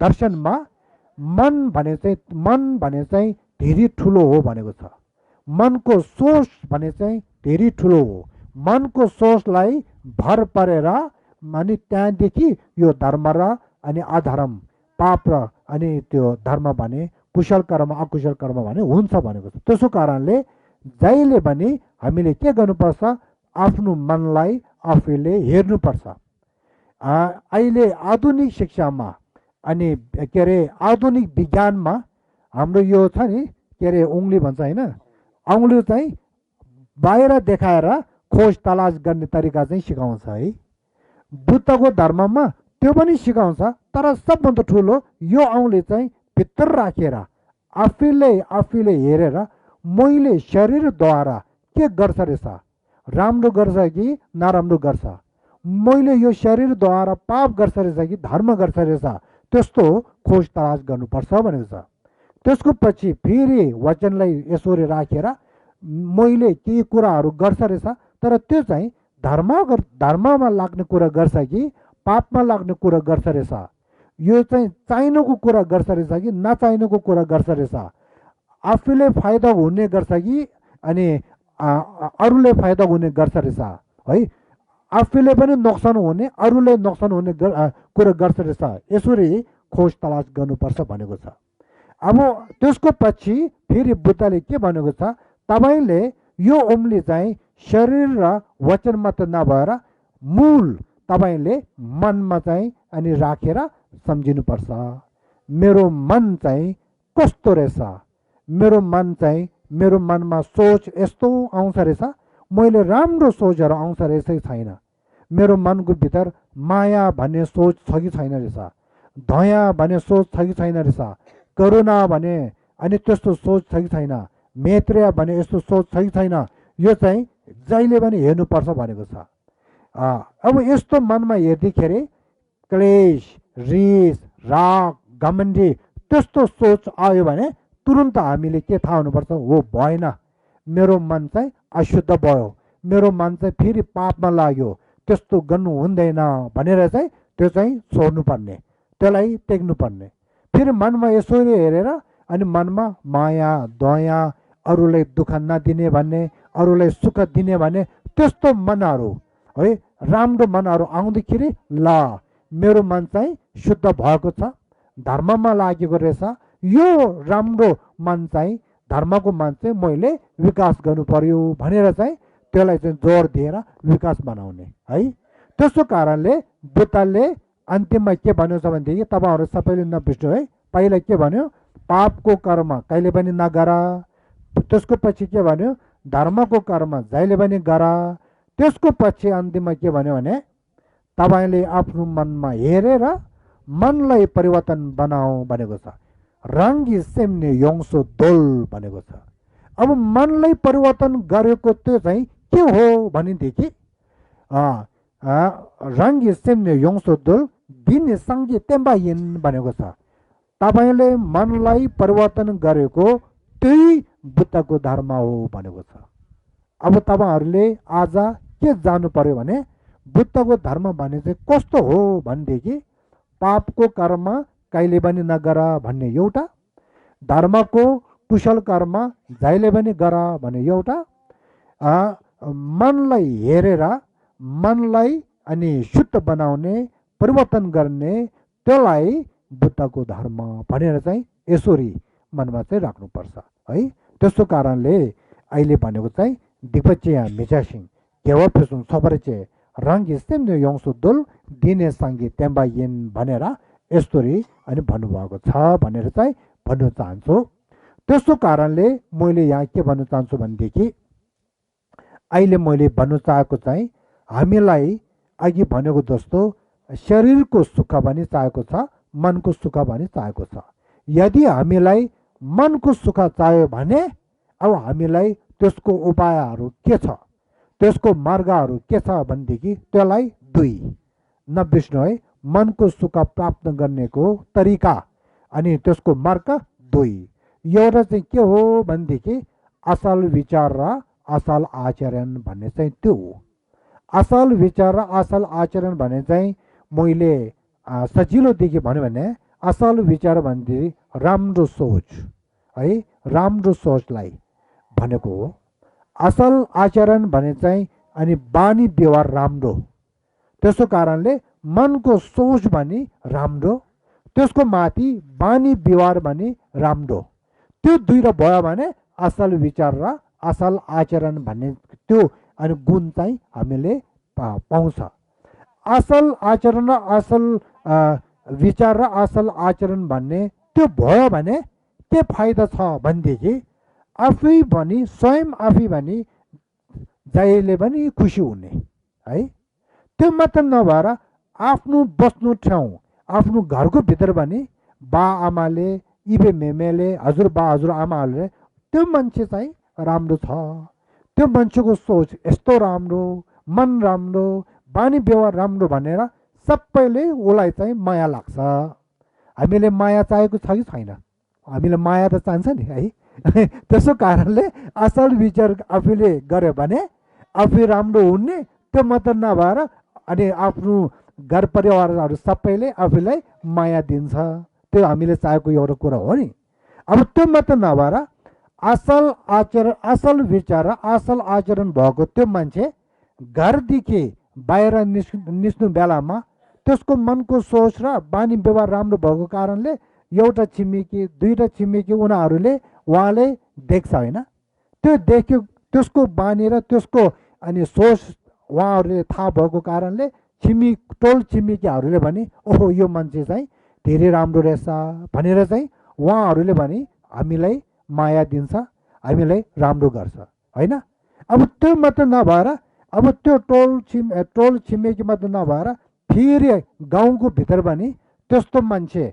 दर्शनमा मन भने चाहिँ धेरै ठुलो हो भनेको छ। मनको सोच भने चाहिँ धेरै ठुलो हो। मनको सोचलाई भर परेर अनि त्यहाँदेखि यो धर्म र अनि अधर्म पाप र अनि त्यो धर्म भने कुशल कर्म अकुशल कर्म भने हुन्छ भनेको छ। त्यसो कारणले जहिले पनि हामीले के गर्नुपर्छ, आफ्नो मनलाई आफूले हेर्नुपर्छ। अहिले आधुनिक शिक्षामा अनि के अरे आधुनिक विज्ञानमा हाम्रो यो छ नि के अरे उङ्ली भन्छ होइन, औँली चाहिँ बाहिर देखाएर खोज तलास गर्ने तरिका चाहिँ सिकाउँछ है। बुद्धको धर्ममा त्यो पनि सिकाउँछ, तर सबभन्दा ठुलो यो औँली चाहिँ भित्र राखेर आफूले हेरेर मैले शरीरद्वारा के गर्छ रहेछ, राम्रो गर्छ कि नराम्रो गर्छ, मैले यो शरीरद्वारा पाप गर्छ रहेछ कि धर्म गर्छ रहेछ, त्यस्तो खोज तलास गर्नुपर्छ भनेको छ। त्यसको पछि फेरि वचनलाई यसरी राखेर मैले केही कुराहरू गर्छ रहेछ, तर त्यो चाहिँ धर्ममा लाग्ने कुरा गर्छ कि पापमा लाग्ने कुरा गर्छ रहेछ, यो चाहिँ चाहिनुको कुरा गर्छ रहेछ कि नचाहिनुको कुरा गर्छ रहेछ, आफूले फाइदा हुने गर्छ कि अनि अरूले फाइदा हुने गर्छ रहेछ है, आफूले पनि नोक्सान हुने अरूले नोक्सान हुने कुरा गर्छ रहेछ, यसरी खोज तलास गर्नुपर्छ भनेको छ। अब त्यसको पछि फेरि बुद्धले के भनेको छ, तपाईँले यो उम्ली चाहिँ शरीर र वचन मात्र नभएर मूल तपाईँले मनमा चाहिँ अनि राखेर सम्झिनुपर्छ। मेरो मन चाहिँ कस्तो रहेछ, मेरो मनमा सोच यस्तो आउँछ रहेछ, मैले राम्रो सोचहरू आउँछ रहेछ कि छैन, मेरो मनको भित्र माया भन्ने सोच छ कि छैन रहेछ, दया भन्ने सोच छ कि छैन रहेछ, करुणा भने अनि त्यस्तो सोच छ कि छैन, मैत्रेय भने यस्तो सोच छ कि छैन, यो चाहिँ जहिले पनि हेर्नुपर्छ भनेको छ। अब यस्तो मनमा हेर्दाखेरि क्लेश रिस राग घमण्डी त्यस्तो सोच आयो भने तुरुन्त हामीले के थाहा हुनुपर्छ, हो भएन मेरो मन चाहिँ अशुद्ध भयो, मेरो मन चाहिँ फेरि पापमा लाग्यो, त्यस्तो गर्नु हुँदैन भनेर चाहिँ त्यो चाहिँ छोड्नुपर्ने, त्यसलाई टेक्नुपर्ने। फेरि मनमा यसरी हेरेर अनि मनमा माया दया अरूलाई दुःख नदिने भन्ने अरूलाई सुख दिने भन्ने त्यस्तो मनहरू है राम्रो मनहरू आउँदाखेरि ल मेरो मन चाहिँ शुद्ध भएको छ, धर्ममा लागेको रहेछ, यो राम्रो मन चाहिँ धर्मको मन चाहिँ मैले विकास गर्नु पर्यो भनेर चाहिँ त्यसलाई चाहिँ जोड दिएर विकास बनाउने है। त्यसो कारणले बुद्धले अन्तिममा के भन्यो छ भनेदेखि तपाईँहरू सबैले नबिर्स्नु है, पहिला के भन्यो, पापको कर्म कहिले पनि नगर, त्यसको पछि के भन्यो, धर्मको कर्म जहिले पनि गर, त्यसको पछि अन्तिममा के भन्यो भने तपाईँले आफ्नो मनमा हेरेर मनलाई परिवर्तन बनाऊ भनेको छ। रङ्गी सेम्ने योङ्सो दोल भनेको छ। अब मनलाई परिवर्तन गरेको त्यो चाहिँ के हो भनेदेखि रङ्गी सेम्ने योङ्सो दोल दिने सङ्गी तेम्बाहिन भनेको छ। तपाईँले मनलाई परिवर्तन गरेको त्यही बुद्धको धर्म हो भनेको छ। अब तपाईँहरूले आज के जान्नु पर्यो भने बुद्धको धर्म भने चाहिँ कस्तो हो भनेदेखि पापको कर्म कहिले पनि नगर भन्ने एउटा, धर्मको कुशल कर्म जहिले पनि गर भन्ने एउटा, मनलाई हेरेर मनलाई अनि शुद्ध बनाउने परिवर्तन गर्ने त्यसलाई बुद्धको धर्म भनेर चाहिँ यसरी मनमा चाहिँ राख्नुपर्छ है। त्यसो कारणले अहिले भनेको चाहिँ दिपचिया मिचासिङ केवा फेसुङ सपरेचे रङ्गी सेम्ने योङ्सो दोल दिने सङ्गी तेम्बायेन भनेर यस्तोरी अनि भन्नुभएको छ भनेर चाहिँ भन्नु चाहन्छु। त्यसो कारणले मैले यहाँ के भन्नु चाहन्छु भनेदेखि अहिले मैले भन्नु चाहेको चाहिँ हामीलाई अघि भनेको जस्तो शरीरको सुख पनि चाहेको छ, मनको सुख पनि चाहेको छ। यदि हामीलाई मनको सुख चाहियो भने अब हामीलाई त्यसको उपायहरू के छ, त्यसको मार्गहरू के छ भनेदेखि त्यसलाई 2 नबिर्स्नु है। मनको सुख प्राप्त गर्नेको तरिका अनि त्यसको मार्ग 2। एउटा चाहिँ के हो भनेदेखि असल विचार र असल आचरण भन्ने चाहिँ त्यो हो। असल विचार र असल आचरण भने चाहिँ मैले सजिलोदेखि भन्यो भने असल विचार भनेदेखि राम्रो सोच है, राम्रो सोचलाई भनेको हो। असल आचरण भने चाहिँ अनि बानी व्यवहार राम्रो, त्यसो कारणले मनको सोच भने राम्रो, त्यसको माथि बानी व्यवहार भने राम्रो, त्यो दुईटा भयो भने असल विचार र असल आचरण भन्ने त्यो अनि गुण चाहिँ हामीले पाउँछ। असल आचरण र असल विचार र असल आचरण भन्ने त्यो भयो भने के फाइदा छ भनेदेखि आफै पनि स्वयं आफै पनि जहिले पनि खुसी हुने है। त्यो मात्र नभएर आफ्नो बस्नु ठाउँ आफ्नो घरको भित्र पनि बा आमाले इबे मेमेले हजुरबा हजुरआमाहरूले त्यो मान्छे चाहिँ राम्रो छ, त्यो मान्छेको सोच यस्तो राम्रो, मन राम्रो, बानी व्यवहार राम्रो भनेर सबैले उसलाई चाहिँ माया लाग्छ। हामीले माया चाहेको छ कि छैन? हामीले माया त चाहन्छ नि है। त्यसो कारणले असल विचार आफूले गर्यो भने आफै राम्रो हुने, त्यो मात्र नभएर अनि आफ्नो घर परिवारहरू सबैले आफूलाई माया दिन्छ। त्यो हामीले चाहेको एउटा कुरा हो नि। अब त्यो मात्र नभएर असल आचरण असल विचार र असल आचरण भएको त्यो मान्छे घरदेखि बाहिर निस्नु बेलामा त्यसको मनको सोच र बानी व्यवहार राम्रो भएको कारणले एउटा छिमेकी दुईवटा छिमेकी उनीहरूले उहाँले देख्छ होइन। त्यो देख्यो, त्यसको बानी र त्यसको अनि सोच उहाँहरूले थाहा भएको कारणले टोल छिमेकीहरूले भने ओहो यो मान्छे चाहिँ धेरै राम्रो रहेछ भनेर चाहिँ उहाँहरूले भने हामीलाई माया दिन्छ, हामीलाई राम्रो गर्छ होइन। अब त्यो मात्र नभएर अब त्यो टोल छिमेकी मात्र नभएर फेरि गाउँको भित्र पनि त्यस्तो मान्छे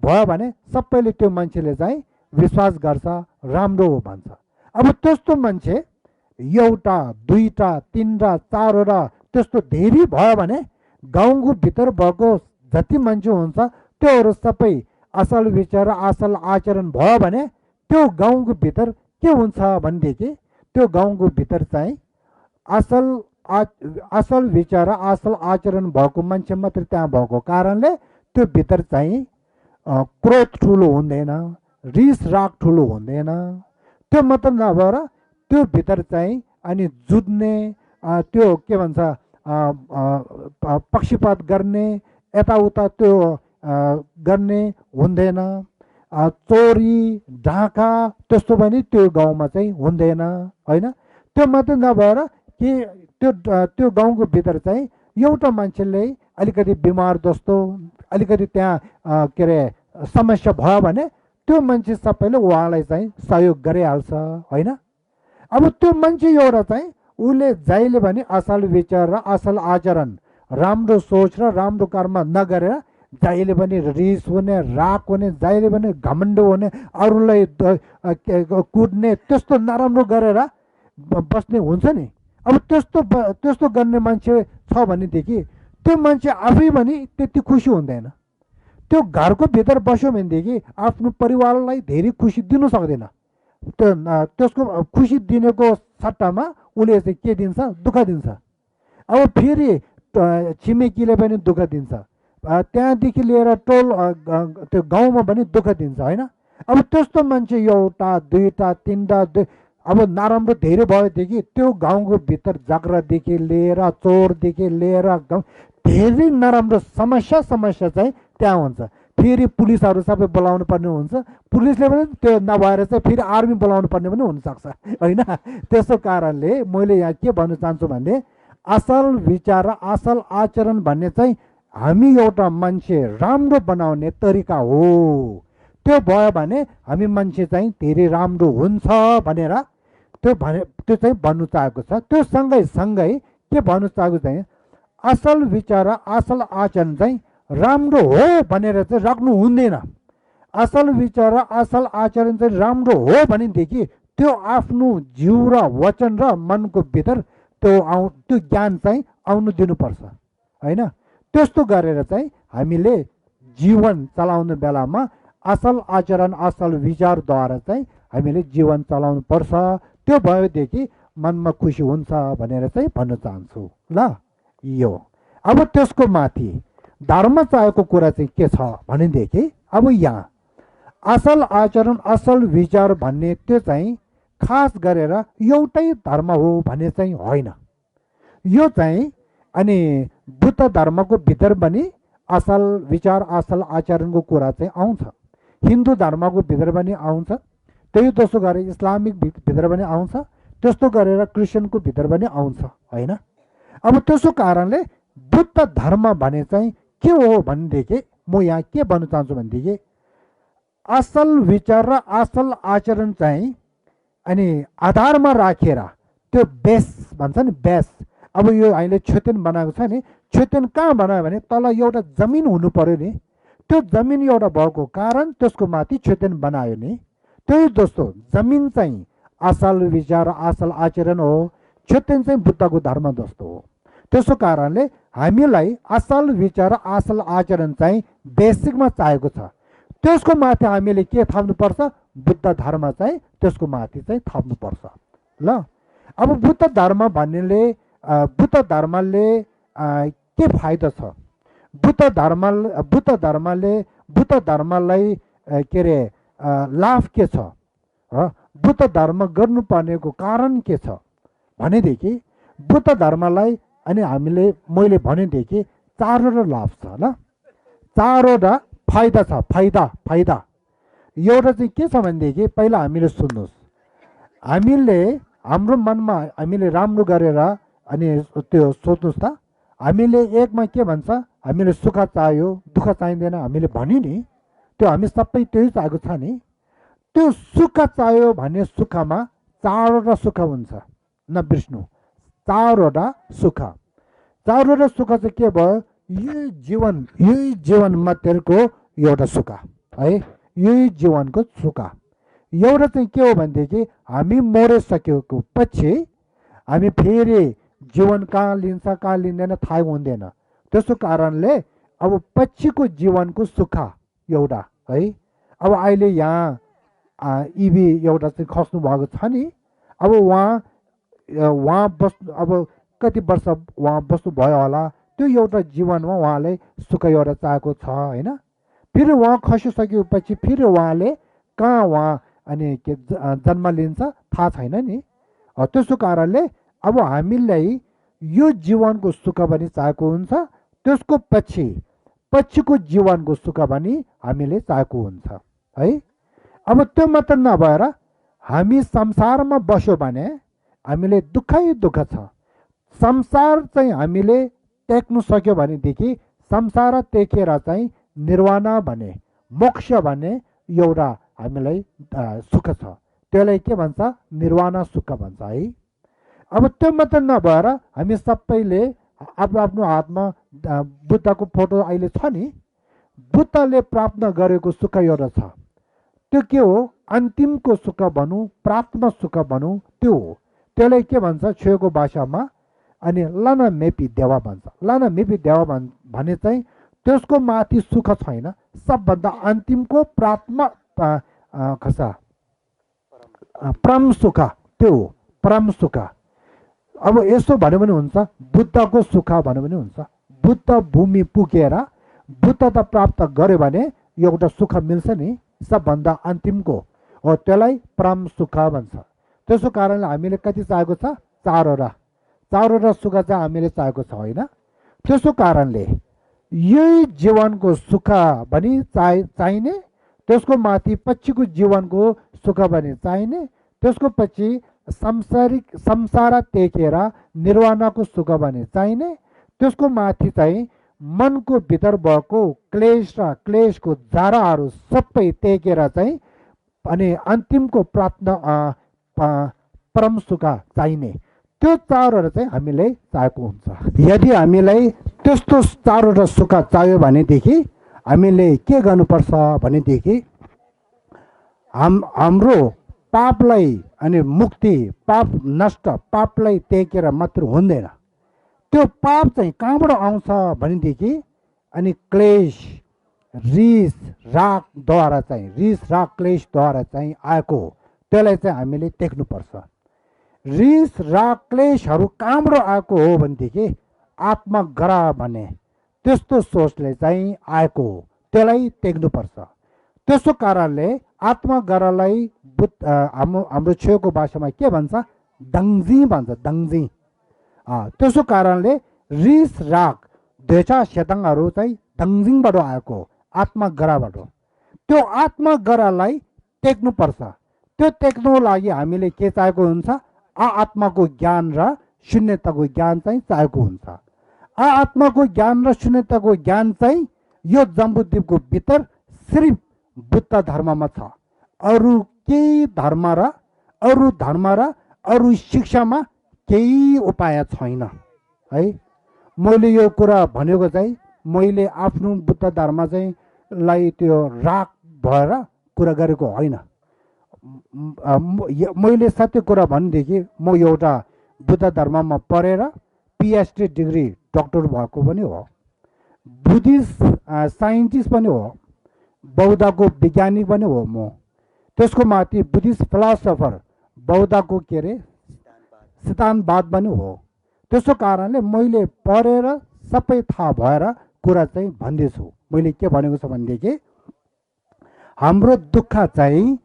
भयो भने सबैले त्यो मान्छेले चाहिँ विश्वास गर्छ, राम्रो हो भन्छ। अब त्यस्तो मान्छे एउटा दुईवटा तिनवटा चारवटा त्यस्तो धेरै भयो भने गाउँको भित्र भएको जति मान्छे हुन्छ त्योहरू सबै असल विचार असल आचरण भयो भने त्यो गाउँको भित्र के हुन्छ भनेदेखि त्यो गाउँको भित्र चाहिँ असल विचार असल आचरण भएको मान्छे मात्रै त्यहाँ भएको कारणले त्यो भित्र चाहिँ क्रोध ठुलो हुँदैन, रिस राग ठुलो हुँदैन। त्यो मात्र नभएर त्यो भित्र चाहिँ अनि जुझ्ने त्यो के भन्छ पक्षपात गर्ने यताउता त्यो गर्ने हुँदैन। चोरी ढाका त्यस्तो पनि त्यो गाउँमा चाहिँ हुँदैन होइन। त्यो मात्र नभएर कि त्यो गाउँको भित्र चाहिँ एउटा मान्छेले अलिकति बिमार जस्तो अलिकति त्यहाँ के अरे समस्या भयो भने त्यो मान्छे सबैले उहाँलाई चाहिँ सहयोग गरिहाल्छ होइन। अब त्यो मान्छे एउटा चाहिँ उसले जहिले पनि असल विचार र असल आचरण राम्रो सोच र राम्रो कर्म नगरेर जहिले पनि रिस हुने राग हुने जहिले पनि घमण्ड हुने अरूलाई कुट्ने त्यस्तो नराम्रो गरेर बस्ने हुन्छ नि। अब त्यस्तो गर्ने मान्छे छ भनेदेखि त्यो मान्छे आफै पनि त्यति खुसी हुँदैन। त्यो घरको भित्र बस्यो भनेदेखि आफ्नो परिवारलाई धेरै खुसी दिनु सक्दैन। त्यसको खुसी दिनेको सट्टामा उसले चाहिँ के दिन्छ? दुःख दिन्छ। अब फेरि छिमेकीले पनि दुःख दिन्छ, त्यहाँदेखि लिएर टोल त्यो गाउँमा पनि दुःख दिन्छ होइन। अब त्यस्तो मान्छे एउटा दुईवटा तिनवटा अब नराम्रो धेरै भएदेखि त्यो गाउँको भित्र झगडादेखि लिएर चोरदेखि लिएर धेरै नराम्रो समस्या चाहिँ त्यहाँ हुन्छ। फेरि पुलिसहरू सबै बोलाउनु पर्ने हुन्छ, पुलिसले पनि त्यो नभएर चाहिँ फेरि आर्मी बोलाउनु पर्ने पनि हुनसक्छ होइन। त्यसो कारणले मैले यहाँ के भन्न चाहन्छु भने असल विचार र असल आचरण भन्ने चाहिँ हामी एउटा मान्छे राम्रो बनाउने तरिका हो। त्यो भयो भने हामी मान्छे चाहिँ धेरै राम्रो हुन्छ भनेर त्यो चाहिँ भन्नु चाहेको छ। त्यो सँगै के भन्नु चाहेको चाहिँ असल विचार र असल आचरण चाहिँ राम्रो हो भनेर चाहिँ राख्नु हुँदैन। असल विचार र असल आचरण चाहिँ राम्रो हो भनेदेखि त्यो आफ्नो जिउ र वचन र मनको भित्र त्यो ज्ञान चाहिँ आउनु दिनुपर्छ होइन। त्यस्तो गरेर चाहिँ हामीले जीवन चलाउने बेलामा असल आचरण असल विचारद्वारा चाहिँ हामीले जीवन चलाउनु पर्छ। त्यो भएदेखि मनमा खुसी हुन्छ भनेर चाहिँ भन्न चाहन्छु ल। यो अब त्यसको माथि धर्म चाहेको कुरा चाहिँ के छ भनेदेखि अब यहाँ असल आचरण असल विचार भन्ने त्यो चाहिँ खास गरेर एउटै धर्म हो भन्ने चाहिँ होइन। यो चाहिँ अनि बुद्ध धर्मको भित्र पनि असल विचार असल आचरणको कुरा चाहिँ आउँछ, हिन्दू धर्मको भित्र पनि आउँछ, त्यही जस्तो गरेर इस्लामिक भित्र पनि आउँछ, त्यस्तो गरेर क्रिस्चियनको भित्र पनि आउँछ होइन। अब त्यसो कारणले बुद्ध धर्म भने चाहिँ के हो भनेदेखि म यहाँ के भन्न चाहन्छु भनेदेखि असल विचार र असल आचरण चाहिँ अनि आधारमा राखेर त्यो बेस भन्छ नि बेस। अब यो अहिले छेतेन बनाएको छ नि, छेतेन कहाँ बनायो भने तल एउटा जमिन हुनु पर्यो नि, त्यो जमिन एउटा भएको कारण त्यसको माथि छेतेन बनायो नि। त्यही जस्तो जमिन चाहिँ असल विचार असल आचरण हो, छेतेन चाहिँ बुद्धको धर्म जस्तो हो। त्यसो कारणले हामीलाई असल विचार असल आचरण चाहिँ बेसिकमा चाहिएको छ। त्यसको माथि हामीले के थप्नुपर्छ, बुद्ध धर्म चाहिँ त्यसको माथि चाहिँ थप्नुपर्छ ल। अब बुद्ध धर्म भन्नेले बुद्ध धर्मले के फाइदा छ, बुद्ध धर्मलाई के अरे लाभ के छ र बुद्ध धर्म गर्नुपर्नेको कारण के छ भनेदेखि बुद्ध धर्मलाई अनि हामीले मैले भनेदेखि चारवटा लाभ छ ल, चारवटा फाइदा छ। फाइदा एउटा चाहिँ के छ भनेदेखि पहिला हामीले सुन्नुहोस्, हामीले हाम्रो मनमा हामीले राम्रो गरेर अनि त्यो सोच्नुहोस् त, हामीले एकमा के भन्छ हामीले सुख चाहियो दुःख चाहिँदैन हामीले भन्यो नि, त्यो हामी सबै त्यही चाहेको छ नि। त्यो सुख चाहियो भन्ने सुखमा चारवटा सुख हुन्छ नबिर्स्नु, चारवटा सुख। चारवटा सुख चाहिँ के भयो, यही जीवन मात्रैको एउटा सुख है, यही जीवनको सुख। एउटा चाहिँ के हो भनेदेखि हामी मरिसकेको पछि हामी फेरि जीवन कहाँ लिन्छ कहाँ लिँदैन थाहा हुँदैन। त्यसो कारणले अब पछिको जीवनको सुख एउटा है। अब अहिले यहाँ इभी एउटा चाहिँ खस्नु भएको छ नि, अब उहाँ बस्नु अब कति वर्ष उहाँ बस्नु भयो होला, त्यो एउटा जीवनमा उहाँले सुख एउटा चाहेको छ होइन। फेरि उहाँ खसिसकेपछि फेरि उहाँले कहाँ उहाँ अनि के जन्म लिन्छ थाहा छैन नि। त्यसो कारणले अब हामीलाई यो जीवनको सुख पनि चाहेको हुन्छ, त्यसको पछिको जीवनको सुख पनि हामीले चाहेको हुन्छ है। अब त्यो मात्र नभएर हामी संसारमा बस्यो भने हामीले दुःखै दुःख छ। संसार चाहिँ हामीले टेक्नु सक्यो भनेदेखि संसार टेकेर चाहिँ निर्वाण भने मोक्ष भने एउटा हामीलाई सुख छ, त्यसलाई के भन्छ निर्वाण सुख भन्छ है। अब त्यो मात्र नभएर हामी सबैले आफ्नो आफ्नो हातमा बुद्धको फोटो अहिले छ नि, बुद्धले प्राप्त गरेको सुख एउटा छ, त्यो के हो अन्तिमको सुख भनौँ प्राप्त सुख भनौँ त्यो हो। त्यसलाई के भन्छ छेउको भाषामा अनि लाना मेपी देवा भन्छ। लाना मेपी देवा भने चाहिँ त्यसको माथि सुख छैन, सबभन्दा अन्तिमको परम सुख त्यो हो, परम सुख। अब यसो भन्यो भने हुन्छ बुद्धको सुख भन्यो भने हुन्छ, बुद्ध भूमि पुगेर बुद्धता प्राप्त गर्यो भने एउटा सुख मिल्छ नि सबभन्दा अन्तिमको हो, त्यसलाई परम सुख भन्छ। त्यसो कारणले हामीले कति चाहेको छ, चारवटा सुख चाहिँ हामीले चाहेको छ होइन। त्यसो कारणले यही जीवनको सुख पनि चाहिने, त्यसको माथि पछिको जीवनको सुख पनि चाहिने, त्यसको पछि संसार टेकेर निर्वाणको सुख पनि चाहिने, त्यसको माथि चाहिँ मनको भित्र भएको क्लेश र क्लेशको जराहरू सबै टेकेर चाहिँ अनि अन्तिमको परम सुख चाहिने, त्यो चारवटा चाहिँ हामीले चाहेको हुन्छ। यदि हामीलाई त्यस्तो चारवटा सुख चाहियो भनेदेखि हामीले के गर्नुपर्छ भनेदेखि हाम्रो पापलाई अनि मुक्ति, पाप नष्ट, पापलाई टेकेर मात्र हुँदैन। त्यो पाप चाहिँ कहाँबाट आउँछ भनेदेखि अनि क्लेश, रिस रागद्वारा चाहिँ, रिस राग क्लेशद्वारा चाहिँ आएको हो। त्यसलाई चाहिँ हामीले देख्नुपर्छ। रिस राग क्लेशहरू कहाँबाट आएको हो भनेदेखि आत्मग्रह भन्ने त्यस्तो सोचले चाहिँ आएको हो। त्यसलाई देख्नुपर्छ। त्यसो कारणले आत्मग्रहलाई हाम्रो छेउको भाषामा के भन्छ? दङ्जी भन्छ, दङ्जी। त्यसो कारणले रिस राग द्वेषा सेताङहरू चाहिँ दङ्जिङबाट आएको हो, आत्मग्रहबाट। त्यो आत्मग्रहलाई टेक्नुपर्छ। त्यो टेक्नुको लागि हामीले के चाहिएको हुन्छ? आत्माको ज्ञान र शून्यताको ज्ञान चाहिँ चाहिएको हुन्छ। आत्माको ज्ञान र शून्यताको ज्ञान चाहिँ यो जम्बुद्वीपको भित्र सिर्फ बुद्ध धर्ममा छ। अरू केही धर्म र अरू शिक्षामा केही उपाय छैन है। मैले यो कुरा भनेको चाहिँ मैले आफ्नो बुद्ध धर्म चाहिँ लाई त्यो राग भएर कुरा गरेको होइन। मैले सत्य कुरा भनेदेखि म एउटा बुद्ध धर्ममा पढेर पिएचडी डिग्री डक्टर भएको पनि हो, बुद्धिस्ट साइन्टिस्ट पनि हो, बौद्धको वैज्ञानिक पनि हो म। त्यसको माथि बुद्धिस्ट फिलोसफर, बौद्धको के अरे सिद्धान्तवाद पनि हो। त्यसो कारणले मैले पढेर सबै थाहा भएर कुरा चाहिँ भन्दैछु। मैले के भनेको छ भनेदेखि हाम्रो दुःख चाहिँ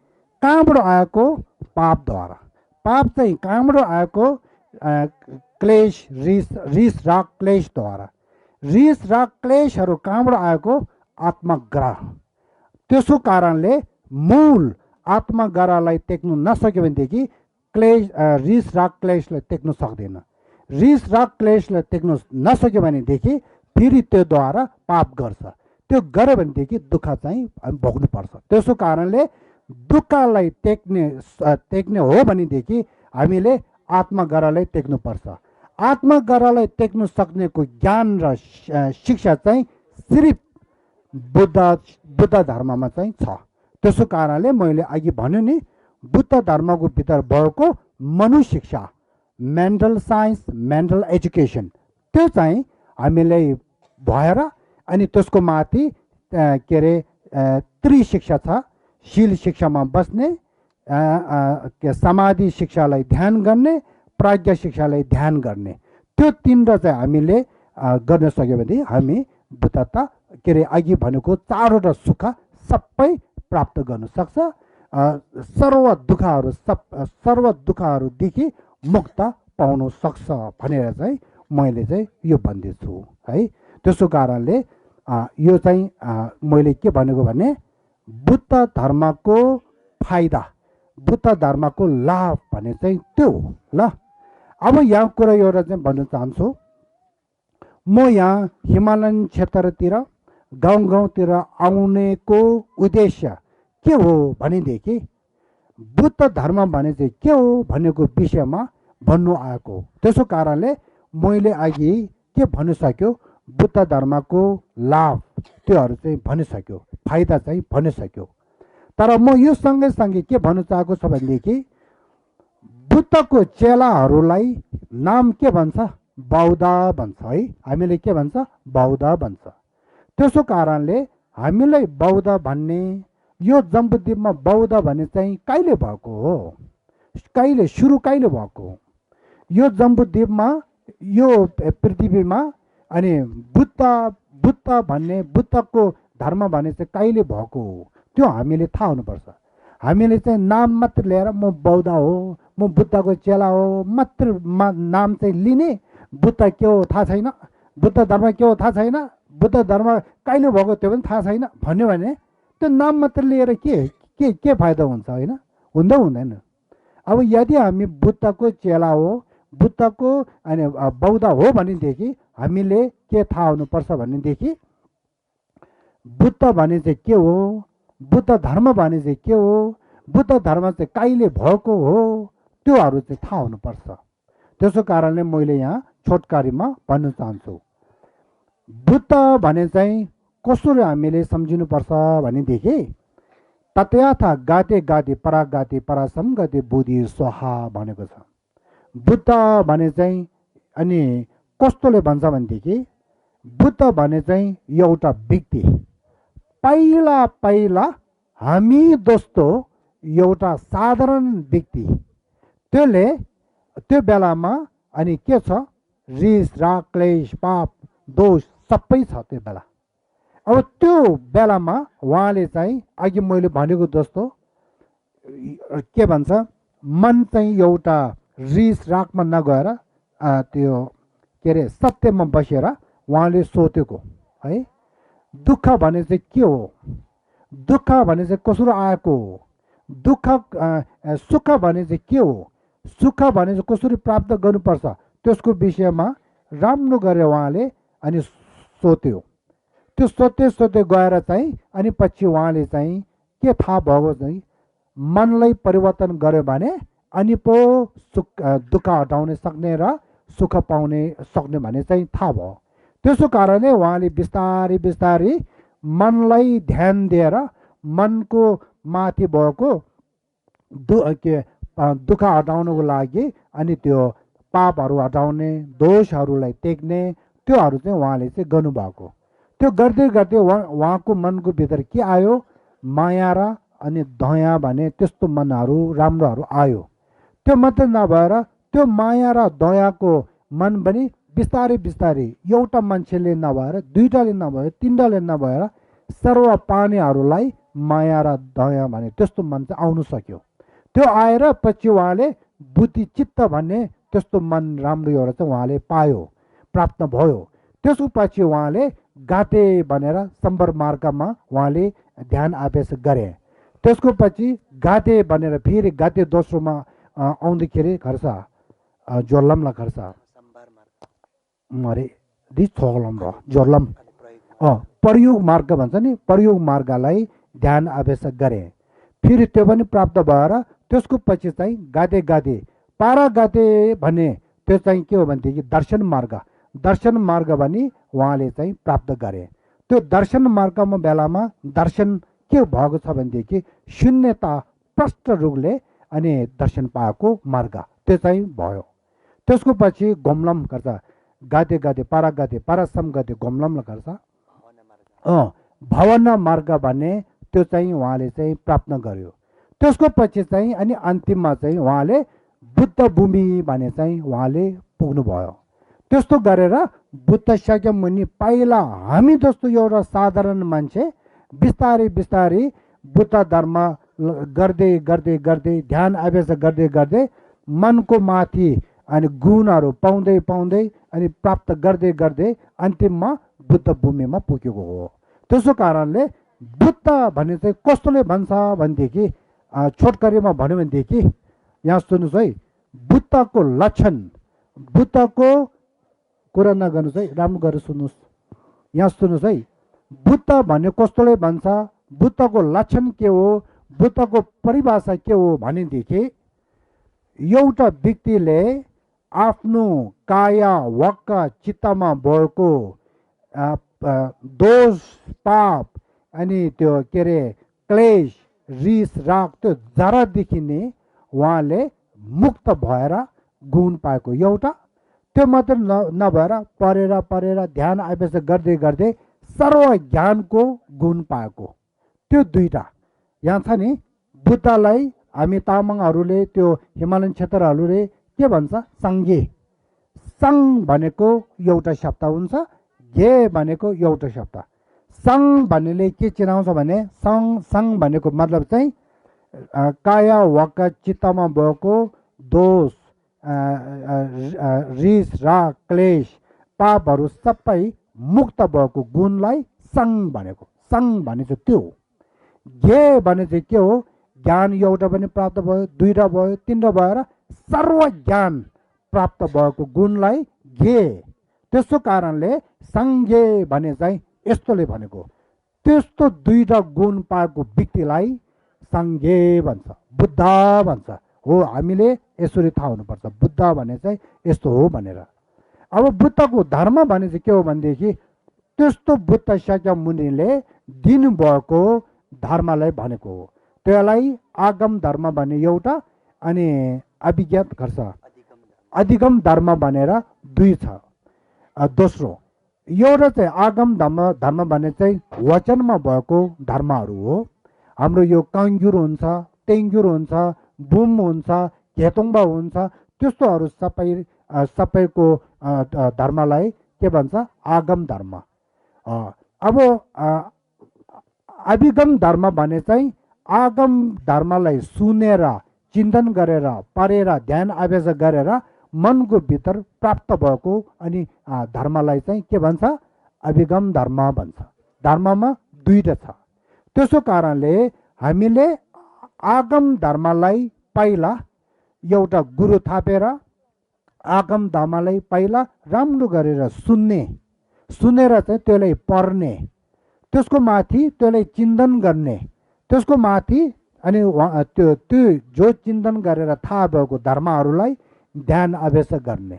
कहाँबाट आएको? पापद्वारा। पाप चाहिँ कहाँबाट आएको? क्लेश, रिस राग क्लेशद्वारा। रिस राग क्लेशहरू कहाँबाट आएको? आत्मग्रह। त्यसो कारणले मूल आत्मग्रहलाई टेक्नु नसक्यो भनेदेखि क्लेश, रिस राग क्लेशलाई टेक्नु सक्दैन। रिस राग क्लेशलाई टेक्नु नसक्यो भनेदेखि फेरि त्योद्वारा पाप गर्छ। त्यो गर्यो भनेदेखि दुःख चाहिँ भोग्नुपर्छ। त्यसो कारणले दुःखलाई टेक्ने हो भनेदेखि हामीले आत्मग्रहलाई टेक्नुपर्छ। आत्मग्रहलाई टेक्नु सक्नेको ज्ञान र शिक्षा चाहिँ सिर्फ बुद्ध धर्ममा चाहिँ छ। त्यसो कारणले मैले अघि भन्यो नि, बुद्ध धर्मको भित्र भएको मनुशिक्षा, मेन्टल साइन्स, मेन्टल एजुकेसन, त्यो चाहिँ हामीलाई भएर अनि त्यसको माथि के अरे त्रिशिक्षा छ। शील शिक्षामा बस्ने, समाधि शिक्षालाई ध्यान गर्ने, प्राज्ञा शिक्षालाई ध्यान गर्ने, त्यो तीनवटा चाहिँ हामीले गर्न सक्यो भने हामी बुद्धता के अरे अघि भनेको चारवटा सुख सबै प्राप्त गर्न सक्छ। सर्व दुःखहरूदेखि मुक्त पाउन सक्छ भनेर चाहिँ मैले चाहिँ यो भन्दैछु है। त्यसो कारणले यो चाहिँ मैले के भनेको भने बुद्ध धर्मको फाइदा, बुद्ध धर्मको लाभ भने चाहिँ त्यो हो। ल, अब यहाँ कुरा एउटा चाहिँ भन्न चाहन्छु। म यहाँ हिमालयन क्षेत्रतिर गाउँतिर आउनेको उद्देश्य के हो भनेदेखि बुद्ध धर्म भने चाहिँ के हो भनेको विषयमा भन्नु आएको। त्यसो कारणले मैले अघि के भन्न सक्यो, बुद्ध धर्मको लाभ त्योहरू चाहिँ भनिसक्यो, फाइदा चाहिँ भनिसक्यो। तर म यो सँगै के भन्न चाहेको छ भनेदेखि बुद्धको चेलाहरूलाई नाम के भन्छ? बौद्ध भन्छ है। हामीले के भन्छ? बौद्ध भन्छ। त्यसो कारणले हामीलाई बौद्ध भन्ने, यो जम्बुद्वीपमा बौद्ध भन्ने चाहिँ कहिले भएको हो? कहिले सुरु कहिले भएको हो? यो जम्बुद्वीपमा, यो पृथ्वीमा अनि बुद्ध भन्ने, बुद्धको धर्म भन्ने चाहिँ कहिले भएको हो? त्यो हामीले थाहा हुनुपर्छ। हामीले चाहिँ नाम मात्र लिएर म बौद्ध हो, म बुद्धको चेला हो मात्र नाम चाहिँ लिने, बुद्ध के हो थाहा छैन, बुद्ध धर्म के हो थाहा छैन, बुद्ध धर्म कहिले भएको त्यो पनि थाहा छैन भन्यो भने त्यो नाम मात्र लिएर के फाइदा हुन्छ? होइन, हुँदैन। अब यदि हामी बुद्धको चेला हो, बुद्धको अनि बौद्ध हो भनेदेखि हामीले के थाहा हुनुपर्छ भनेदेखि बुद्ध भने चाहिँ के हो, बुद्ध धर्म भने चाहिँ के हो, बुद्ध धर्म चाहिँ कहिले भएको हो, त्योहरू चाहिँ थाहा हुनुपर्छ। त्यसो कारणले मैले यहाँ छोटकरीमा भन्न चाहन्छु। बुद्ध भने चाहिँ कसरी हामीले सम्झिनुपर्छ भनेदेखि तथ्याथा गाते गाते परागाते परासम गते बुद्धि स्वाहा भनेको छ। बुद्ध भने चाहिँ अनि कस्तोले भन्छ भनेदेखि बुद्ध भने चाहिँ एउटा व्यक्ति पहिला पहिला हामी जस्तो एउटा साधारण व्यक्ति त्यसले त्यो बेलामा अनि के छ रिस राग क्लेश पाप दोष सबै छ त्यो बेला। अब त्यो बेलामा उहाँले चाहिँ अघि मैले भनेको जस्तो के भन्छ मन चाहिँ एउटा रिस रागमा नगएर त्यो के अरे सत्यमा बसेर उहाँले सोचेको है। दुःख भने चाहिँ के हो, दुःख भने चाहिँ कसरी आएको हो, दुःख सुख भने चाहिँ के हो, सुख भने चाहिँ कसरी प्राप्त गर्नुपर्छ त्यसको विषयमा राम्रो गरेर उहाँले अनि सोच्यो। त्यो सोध्दै सोध्दै गएर चाहिँ अनि पछि उहाँले चाहिँ के थाहा भएको चाहिँ मनलाई परिवर्तन गर्यो भने अनि पो सुख दुःख हटाउन सक्ने र सुख पाउने सक्ने भन्ने चाहिँ थाहा भयो। त्यसो कारणले उहाँले बिस्तारै बिस्तारै मनलाई ध्यान दिएर मनको माथि भएको दुःख हटाउनको लागि अनि त्यो पापहरू हटाउने दोषहरूलाई त्याग्ने त्योहरू चाहिँ उहाँले चाहिँ गर्नुभएको। त्यो गर्दै गर्दै उहाँको मनको भित्र के आयो, माया र अनि दया भने त्यस्तो मनहरू राम्रोहरू आयो। त्यो मात्रै नभएर त्यो माया र दयाको मन पनि बिस्तारै बिस्तारै एउटा मान्छेले नभएर दुईटाले नभएर तिनवटाले नभएर सर्व प्राणीहरूलाई माया र दया भने त्यस्तो मन चाहिँ आउनु सक्यो। त्यो आएर पछि उहाँले बुद्धि चित्त भन्ने त्यस्तो मन राम्रो एउटा चाहिँ उहाँले पायो, प्राप्त भयो। त्यसको पछि उहाँले गाते भनेर सम्बर मार्गमा उहाँले ध्यान अभ्यास गरे। त्यसको पछि गाते भनेर फेरि गाते दोस्रोमा आउँदाखेरि खर्च जोर्लमलाई खर्च मरे दि छोगलम र जोर्लम प्रयोग मार्ग भन्छ नि, प्रयोग मार्गलाई ध्यान अभ्यास गरे। फेरि त्यो पनि प्राप्त भएर त्यसको पछि चाहिँ गाते गाते पारा गाते भन्ने त्यो चाहिँ के हो भनेदेखि दर्शन मार्ग, दर्शन मार्ग भने उहाँले चाहिँ प्राप्त गरे। त्यो दर्शन मार्गमा बेलामा दर्शन के भएको छ भनेदेखि शून्यता प्रष्ट रूपले अनि दर्शन पाएको मार्ग त्यो चाहिँ भयो। त्यसको पछि गोमलम गर्छ, गाते गाते पारा गाते पारासम गते गोमलमलाई गर्छ भावना मार्ग भन्ने त्यो चाहिँ उहाँले चाहिँ प्राप्त गर्यो। त्यसको पछि चाहिँ अनि अन्तिममा चाहिँ उहाँले बुद्ध भूमि भन्ने चाहिँ उहाँले पुग्नुभयो। त्यस्तो गरेर बुद्ध शाक्य मुनि पहिला हामी जस्तो एउटा साधारण मान्छे बिस्तारै बिस्तारै बुद्ध धर्म गर्दै गर्दै गर्दै ध्यान अभ्यास गर्दै गर्दै मनको माथि अनि गुणहरू पाउँदै पाउँदै अनि प्राप्त गर्दै गर्दै अन्तिममा बुद्ध भूमिमा पुगेको हो। त्यसो कारणले बुद्ध भन्ने चाहिँ कस्तोले भन्छ भनेदेखि छोटकरीमा भन्यो भनेदेखि यहाँ सुन्नुहोस् है, बुद्धको लक्षण, बुद्धको कुरा नगर्नुहोस् है, राम्रो गरेर सुन्नुहोस्, यहाँ सुन्नुहोस् है। बुद्ध भन्ने कस्तोले भन्छ, बुद्धको लक्षण के हो, बुद्धको परिभाषा के हो भनेदेखि एउटा व्यक्तिले आफ्नो काया वाक्क चित्तमा भएको दोष पाप अनि त्यो के अरे क्लेश रिस राग त्यो जरादेखि नै उहाँले मुक्त भएर गुण पाएको एउटा। त्यो मात्र नभएर पढेर पढेर ध्यान अभ्यास गर्दै गर्दै सर्व ज्ञानको गुण पाएको त्यो दुईटा यहाँ छ नि। बुद्धलाई हामी तामाङहरूले त्यो हिमालयन क्षेत्रहरूले के भन्छ, सङ्गे, सङ भनेको एउटा शब्द हुन्छ, गे भनेको एउटा शब्द। सङ भन्नेले के चिनाउँछ भने सङ भनेको मतलब चाहिँ काया वाक्क चित्तमा भएको दोष रिस राग क्लेश पापहरू सबै मुक्त भएको गुणलाई सङ भनेको, सङ भने चाहिँ त्यो हो। गे भने चाहिँ के हो, ज्ञान एउटा पनि प्राप्त भयो, दुईवटा भयो, तिनवटा भएर सर्व ज्ञान प्राप्त भएको गुणलाई गे। त्यसो कारणले सङ्गे भने चाहिँ यस्तोले भनेको, त्यस्तो दुईवटा गुण पाएको व्यक्तिलाई सङ्गे भन्छ, बुद्ध भन्छ हो। हामीले यसरी थाहा हुनुपर्छ बुद्ध भने चाहिँ यस्तो हो भनेर। अब बुद्धको धर्म भने चाहिँ के हो भनेदेखि त्यस्तो बुद्ध शाक्य मुनिले दिनुभएको धर्मलाई भनेको हो। त्यसलाई आगम धर्म भन्ने एउटा अनि अभिज्ञात गर्छ अधिगम धर्म भनेर दुई छ। दोस्रो एउटा चाहिँ आगम धर्म भन्ने चाहिँ वचनमा भएको धर्महरू हो। हाम्रो यो काङ्गुर हुन्छ, टेङ्गुर हुन्छ, बुम हुन्छ, घेतुङ्बा हुन्छ, त्यस्तोहरू सबैको धर्मलाई के भन्छ आगम धर्म। अब अभिगम धर्म भने चाहिँ आगम धर्मलाई सुनेर चिन्तन गरेर पढेर ध्यान अभ्यास गरेर मनको भित्र प्राप्त भएको अनि धर्मलाई चाहिँ के भन्छ अभिगम धर्म भन्छ। धर्ममा दुईटा छ। त्यसो कारणले हामीले आगम धर्मलाई पहिला एउटा गुरु थापेर आगम धर्मलाई पहिला राम्रो गरेर सुनेर चाहिँ त्यसलाई पढ्ने, त्यसको माथि त्यसलाई चिन्तन गर्ने, त्यसको माथि अनि त्यो जो चिन्तन गरेर थाहा भएको धर्महरूलाई ध्यान अभ्यास गर्ने।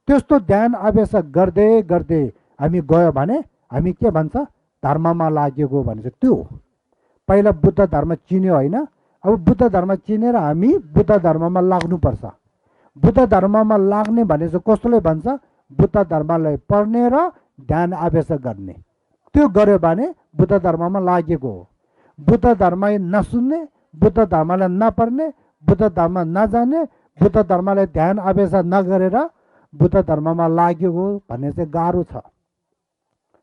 त्यस्तो ध्यान अभ्यास गर्दै गर्दै हामी गयो भने हामी के भन्छ धर्ममा लागेको भनेको त्यो पहिला बुद्ध धर्म चिन्यो होइन। अब बुद्ध धर्म चिनेर हामी बुद्ध धर्ममा लाग्नुपर्छ। बुद्ध धर्ममा लाग्ने भने चाहिँ कस्तोले भन्छ बुद्ध धर्मलाई पढ्ने र ध्यान अभ्यास गर्ने। त्यो गर्यो भने बुद्ध धर्ममा लागेको हो। बुद्ध धर्म नसुन्ने, बुद्ध धर्मलाई नपढ्ने, बुद्ध धर्म नजाने, बुद्ध धर्मलाई ध्यान अभ्यास नगरेर बुद्ध धर्ममा लागेको भन्ने चाहिँ गाह्रो छ।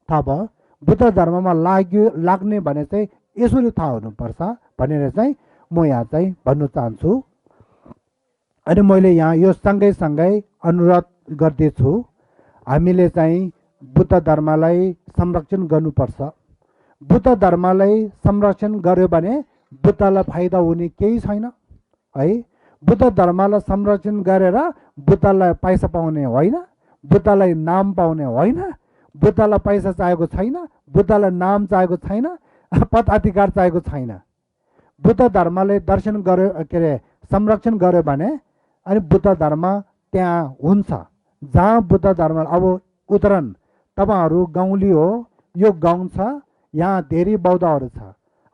थाहा भयो? बुद्ध धर्ममा लाग्ने भने चाहिँ यसरी थाहा हुनुपर्छ भनेर चाहिँ म यहाँ चाहिँ भन्नु चाहन्छु। अनि मैले यहाँ यो सँगै अनुरोध गर्दैछु हामीले चाहिँ बुद्ध धर्मलाई संरक्षण गर्नुपर्छ। बुद्ध धर्मलाई संरक्षण गर्यो भने बुद्धलाई फाइदा हुने केही छैन है। बुद्ध धर्मलाई संरक्षण गरेर बुद्धलाई पैसा पाउने होइन, बुद्धलाई नाम पाउने होइन, बुद्धलाई पैसा चाहिएको छैन, बुद्धलाई नाम चाहिएको छैन, पद अधिकार चाहिएको छैन। बुद्ध धर्मले दर्शन गर्यो के अरे संरक्षण गर्यो भने अनि बुद्ध धर्म त्यहाँ हुन्छ। जहाँ बुद्ध धर्म अब उदाहरण तपाईँहरू गाउँली हो, यो गाउँ छ, यहाँ धेरै बौद्धहरू छ।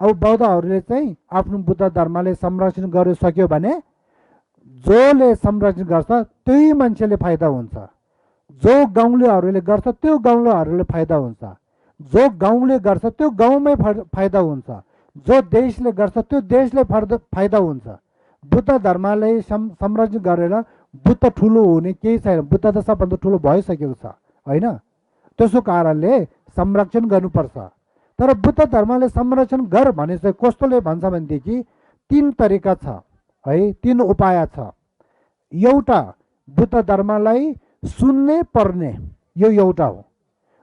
अब बौद्धहरूले चाहिँ आफ्नो बुद्ध धर्मले संरक्षण गर्नु सक्यो भने जसले संरक्षण गर्छ त्यही मान्छेले फाइदा हुन्छ। जो गाउँलेहरूले गर्छ त्यो गाउँलेहरूले फाइदा हुन्छ। जो गाउँले गर्छ त्यो गाउँमै फाइदा हुन्छ। जो देशले गर्छ त्यो देशले फाइदा हुन्छ। बुद्ध धर्मले संरक्षण गरेर बुद्ध ठुलो हुने केही छैन। बुद्ध त सबभन्दा ठुलो भइसकेको छ होइन। त्यसो कारणले संरक्षण गर्नुपर्छ। तर बुद्ध धर्मले संरक्षण गर भने चाहिँ कस्तोले भन्छ भनेदेखि तीन तरिका छ है, तीन उपाय छ। एउटा बुद्ध धर्मलाई सुन्ने पढ्ने, यो एउटा हो।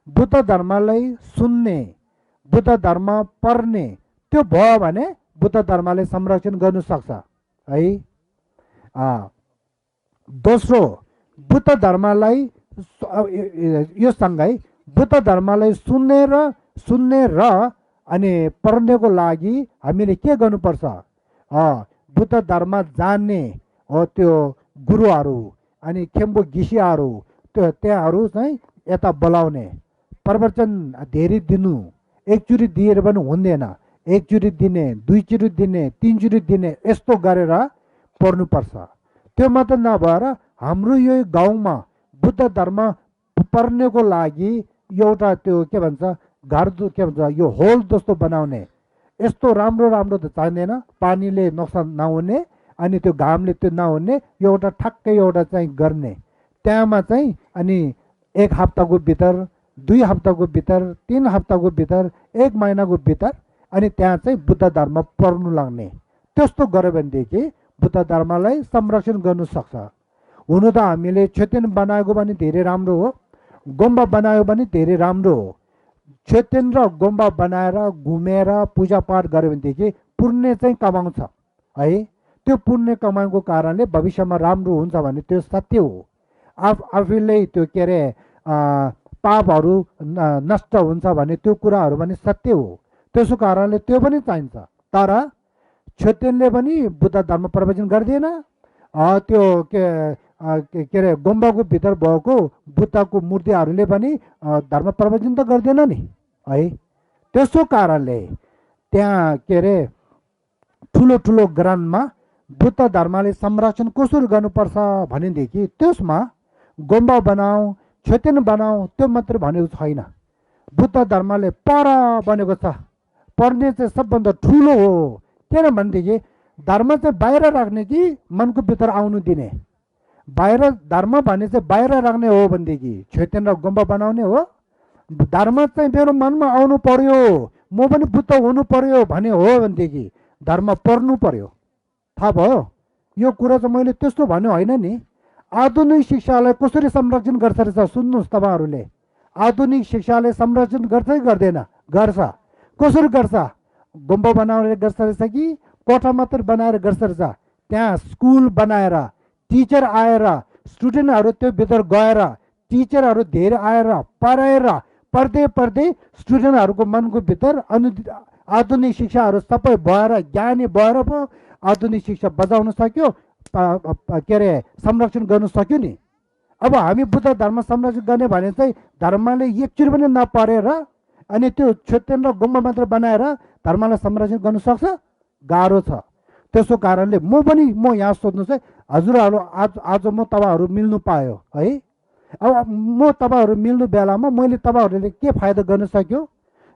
बुद्ध धर्मलाई सुन्ने, बुद्ध धर्म पढ्ने, त्यो भयो भने बुद्ध धर्मले संरक्षण गर्नु सक्छ है। दोस्रो बुद्ध धर्मलाई यो सँगै बुद्ध धर्मलाई सुन्ने र अनि पढ्नेको लागि हामीले के गर्नुपर्छ बुद्ध धर्म जान्ने हो त्यो गुरुहरू अनि खेम्बो घिसियाहरू त्यहाँहरू चाहिँ यता बोलाउने, प्रवचन धेरै दिनु, एकचोटि दिएर पनि हुँदैन, एकचोटि दिने, दुईचोटि दिने, तीनचोटि दिने, यस्तो गरेर पढ्नुपर्छ। त्यो मात्र नभएर हाम्रो यो गाउँमा बुद्ध धर्म पढ्नेको लागि एउटा त्यो के भन्छ घर के भन्छ यो होल जस्तो बनाउने, यस्तो राम्रो राम्रो त चाहिँदैन, पानीले नोक्सान नहुने अनि त्यो घामले त्यो नहुने एउटा ठक्कै एउटा चाहिँ गर्ने। त्यहाँमा चाहिँ अनि एक हप्ताको भित्र, 2 हप्ताको भित्र, 3 हप्ताको भित्र, 1 महिनाको भित्र अनि त्यहाँ चाहिँ बुद्ध धर्म पढ्नु लाग्ने। त्यस्तो गर्यो भनेदेखि बुद्ध धर्मलाई संरक्षण गर्नु सक्छ। हुनु त हामीले चेतन बनाएको पनि धेरै राम्रो हो, गुम्बा बनायो भने धेरै राम्रो हो। चेतन र गुम्बा बनाएर घुमेर पूजापाठ गर्यो भनेदेखि पुण्य चाहिँ कमाउँछ है। त्यो पुण्य कमाएको कारणले भविष्यमा राम्रो हुन्छ भने त्यो सत्य हो। आफूले त्यो के अरे पापहरू नष्ट हुन्छ भने त्यो कुराहरू पनि सत्य हो। त्यसो कारणले त्यो पनि चाहिन्छ। तर क्षेत्रीले पनि बुद्ध धर्म प्रवचन गर्दैन। त्यो के अरे गुम्बाको भित्र भएको बुद्धको मूर्तिहरूले पनि धर्म प्रवचन त गर्दैन नि है। त्यसो कारणले त्यहाँ के अरे ठुलो ठुलो ग्रन्थमा बुद्ध धर्मले संरक्षण कसरी गर्नुपर्छ भनेदेखि त्यसमा गुम्बा बनाऊ, क्षेत्र बनाऊ त्यो मात्र भनेको छैन। बुद्ध धर्मले पर बनेको छ। पर्ने चाहिँ सबभन्दा ठुलो हो। किनभनेदेखि धर्म चाहिँ बाहिर राख्ने कि मनको भित्र आउनु दिने? बाहिर धर्म भने चाहिँ बाहिर राख्ने हो भनेदेखि क्षेत्र र गुम्बा बनाउने हो। धर्म चाहिँ मेरो मनमा आउनु पर्यो, म पनि बुद्ध हुनु पर्यो भने हो भनेदेखि धर्म पढ्नु पर्यो। थाहा भयो? यो कुरा चाहिँ मैले त्यस्तो भन्यो होइन नि। आधुनिक शिक्षालाई कसरी संरक्षण गर्छ रहेछ सुन्नुहोस् तपाईँहरूले। आधुनिक शिक्षाले संरक्षण गर्छ कि गर्दैन? गर्छ। कसरी गर्छ? गुम्बा बनाएर गर्छ रहेछ कि कोठा मात्र बनाएर गर्छ रहेछ? त्यहाँ स्कुल बनाएर टिचर आएर स्टुडेन्टहरू त्यो भित्र गएर टिचरहरू धेरै आएर पढ्दै पढ्दै स्टुडेन्टहरूको मनको भित्र आधुनिक शिक्षाहरू सबै भएर ज्ञानी भएर पो आधुनिक शिक्षा बजाउन सक्यो, के अरे संरक्षण गर्नु सक्यो नि। अब हामी बुद्ध धर्म संरक्षण गर्ने भने चाहिँ धर्मले एकचोटि पनि नपढेर अनि त्यो क्षेत्र र गुम्बा मात्र बनाएर धर्मलाई संरक्षण गर्नु सक्छ? गाह्रो छ। त्यसो कारणले म यहाँ सोध्नु चाहिँ हजुरहरू आज म तपाईँहरू मिल्नु पायो है। अब म तपाईँहरू मिल्नु बेलामा मैले तपाईँहरूले के फाइदा गर्न सक्यो?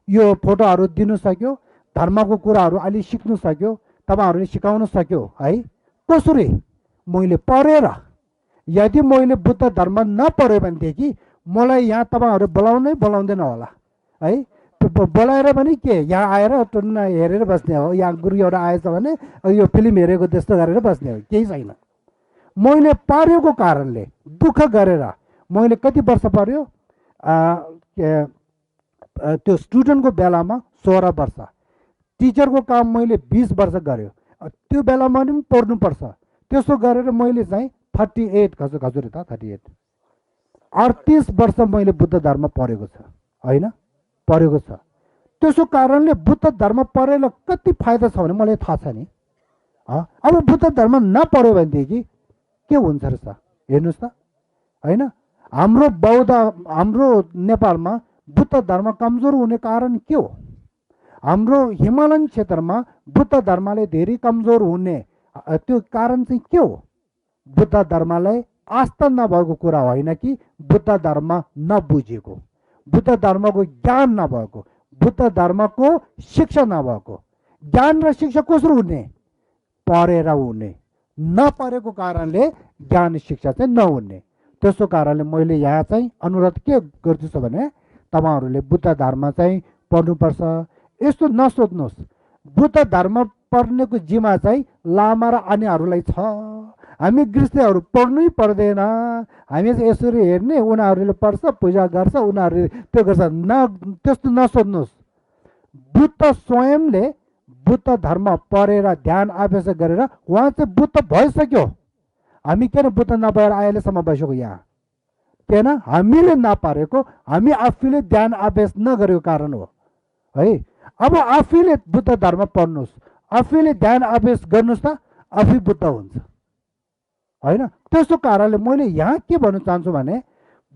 यो फोटोहरू दिनु सक्यो, धर्मको कुराहरू अलि सिक्नु सक्यो, तपाईँहरूले सिकाउन सक्यो है। कसरी? मैले पढेर। यदि मैले बुद्ध धर्म नपढ्यो भनेदेखि मलाई यहाँ तपाईँहरू बोलाउँदैन होला है। बोलाएर पनि के यहाँ आएर टुन्न हेरेर बस्ने हो? यहाँ गुरु एउटा आएछ भने यो फिल्म हेरेको त्यस्तो गरेर बस्ने हो? केही छैन। मैले पढेको कारणले दुःख गरेर मैले कति वर्ष पढ्यो? त्यो स्टुडेन्टको बेलामा 16 वर्ष, टिचरको काम मैले 20 वर्ष गर्यो। त्यो बेलामा पनि पढ्नुपर्छ। त्यसो गरेर मैले चाहिँ 38 हजुर त 38 38 वर्ष मैले बुद्ध धर्म पढेको छ होइन, पढेको छ। त्यसो कारणले बुद्ध धर्म पढेर कति फाइदा छ भने मलाई थाहा छ नि। अब बुद्ध धर्म नपढ्यो भनेदेखि के हुन्छ रहेछ हेर्नुहोस् त होइन। हाम्रो नेपालमा बुद्ध धर्म कमजोर हुने कारण के हो? हाम्रो हिमालयन क्षेत्रमा बुद्ध धर्मले धेरै कमजोर हुने त्यो कारण चाहिँ के हो? बुद्ध धर्मलाई आस्था नभएको कुरा होइन कि बुद्ध धर्म नबुझेको, बुद्ध धर्मको ज्ञान नभएको, बुद्ध धर्मको शिक्षा नभएको। ज्ञान र शिक्षा कसरी हुने? पढेर हुने। नपढेको कारणले ज्ञान शिक्षा चाहिँ नहुने। त्यसो कारणले मैले यहाँ चाहिँ अनुरोध के गर्छु भने तपाईँहरूले बुद्ध धर्म चाहिँ पढ्नुपर्छ। यस्तो नसोध्नुहोस् बुद्ध धर्म पढ्नेको जिम्मा चाहिँ लामा र अन्यहरूलाई छ। हामी गृहस्थीहरू पढ्नै पर्दैन। हामी चाहिँ यसरी हेर्ने, उनीहरूले पढ्छ, पूजा गर्छ, उनीहरूले त्यो गर्छ त्यस्तो नसोध्नुहोस्। बुद्ध स्वयंले बुद्ध धर्म पढेर ध्यान अभ्यास गरेर उहाँ चाहिँ बुद्ध भइसक्यो। हामी किन बुद्ध नभएर अहिलेसम्म बसेको यहाँ? किन? हामीले नपारेको, हामी आफूले ध्यान अभ्यास नगरेको कारण हो है। अब आफैले बुद्ध धर्म पढ्नुहोस्, आफैले ध्यान अभ्यास गर्नुहोस् त आफै बुद्ध हुन्छ होइन। त्यसो कारणले मैले यहाँ के भन्न चाहन्छु भने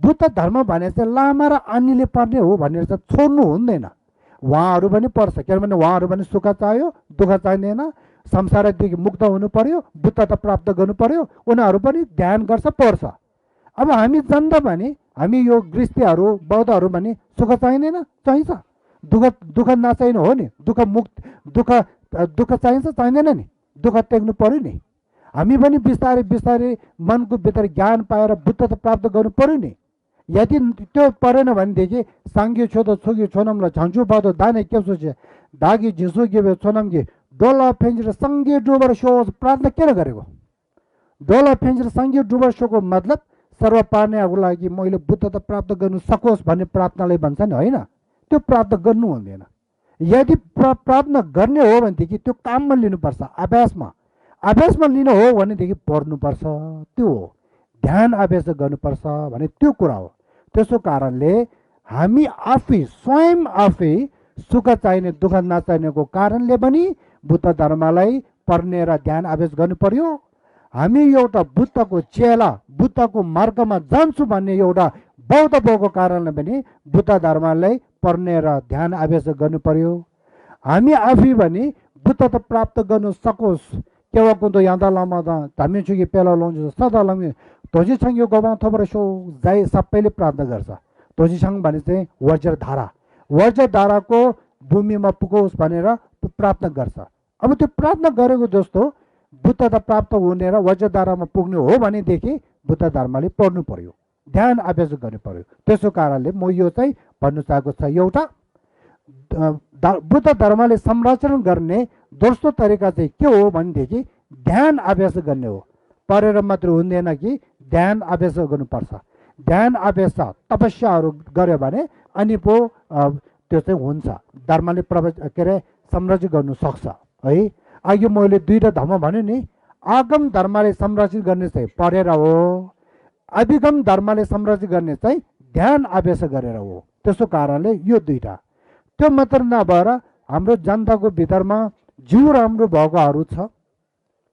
बुद्ध धर्म भने चाहिँ लामा र अन्यले पढ्ने हो भनेर चाहिँ छोड्नु हुँदैन। उहाँहरू पनि पढ्छ, किनभने उहाँहरू पनि सुख चाहियो, दुःख चाहिँदैन, संसारदेखि मुक्त हुनु पर्यो, बुद्धता प्राप्त गर्नु पर्यो। उनीहरू पनि ध्यान गर्छ, पढ्छ। अब हामी जनता भने हामी यो गृहस्थीहरू बौद्धहरू भने सुख चाहिँदैन? चाहिन्छ। दुःख नचाहिनु हो नि? दुःख चाहिन्छ चाहिँदैन नि? दुःख टेक्नु पर्यो नि। हामी पनि बिस्तारै बिस्तारै मनको भित्र ज्ञान पाएर बुद्धता प्राप्त गर्नु पर्यो नि। यदि त्यो परेन भनेदेखि साङ्गे छोदो छोगी छोनमलाई झन्झु बादो दाने के सोचे दागी झिसो के छोनमगे डोला फेन्जेर सङ्गे डुबर सो प्रार्थना किन गरेको? डोला फेन्जेर सङ्गे डुबर सोको मतलब सर्व पार्नेको लागि मैले बुद्धता प्राप्त गर्नु सकोस् भन्ने प्रार्थनाले भन्छ नि होइन। त्यो प्राप्त गर्नु हुँदैन। यदि प्रार्थना गर्ने हो भनेदेखि त्यो काममा लिनुपर्छ, अभ्यासमा लिनु हो भनेदेखि पढ्नुपर्छ। त्यो हो ध्यान अभ्यास गर्नुपर्छ भने त्यो कुरा हो। त्यसो कारणले हामी स्वयं आफै सुख चाहिने दुःख नचाहिनेको कारणले पनि बुद्ध धर्मलाई पढ्ने र ध्यान अभ्यास गर्नु पर्यो। हामी एउटा बुद्धको चेला, बुद्धको मार्गमा जान्छु भन्ने एउटा बौद्ध भएको कारणले पनि बुद्ध धर्मलाई पढ्ने र ध्यान अभ्यास गर्नु पर्यो। हामी आफै पनि बुद्धता प्राप्त गर्न सकोस् केवा कुन्दो यादा लामादा धामी चुकी पेला लाउँछ सदा लाउने ध्वजिछाङ यो गोबा थपर सो जाई सबैले प्रार्थना गर्छ ध्वजिछाङ भने चाहिँ वर्ज्य धाराको भूमिमा पुगोस् भनेर प्रार्थना गर्छ अब त्यो प्रार्थना गरेको जस्तो बुद्धता प्राप्त हुने र वर्ज्य धारामा पुग्ने हो भनेदेखि बुद्ध धर्मले पढ्नु पर्यो ध्यान अभ्यास गर्नु पर्यो त्यसो कारणले म यो चाहिँ भन्नु चाहेको छ एउटा बुद्ध धर्मले संरक्षण गर्ने दोस्रो तरिका चाहिँ के हो भनेदेखि ध्यान अभ्यास गर्ने हो पढेर मात्र हुँदैन कि ध्यान अभ्यास गर्नुपर्छ ध्यान अभ्यास तपस्याहरू गर्यो भने अनि पो त्यो चाहिँ हुन्छ धर्मले के अरे संरक्षण गर्नु सक्छ है अघि मैले दुईवटा धर्म भन्यो नि आगम धर्मले संरक्षण गर्ने चाहिँ पढेर हो अभिगम धर्मले संरक्षण गर्ने चाहिँ ध्यान अभ्यास गरेर हो त्यसो कारणले यो दुईटा त्यो मात्र नभएर हाम्रो जनताको भितरमा जिउ राम्रो भएकोहरू छ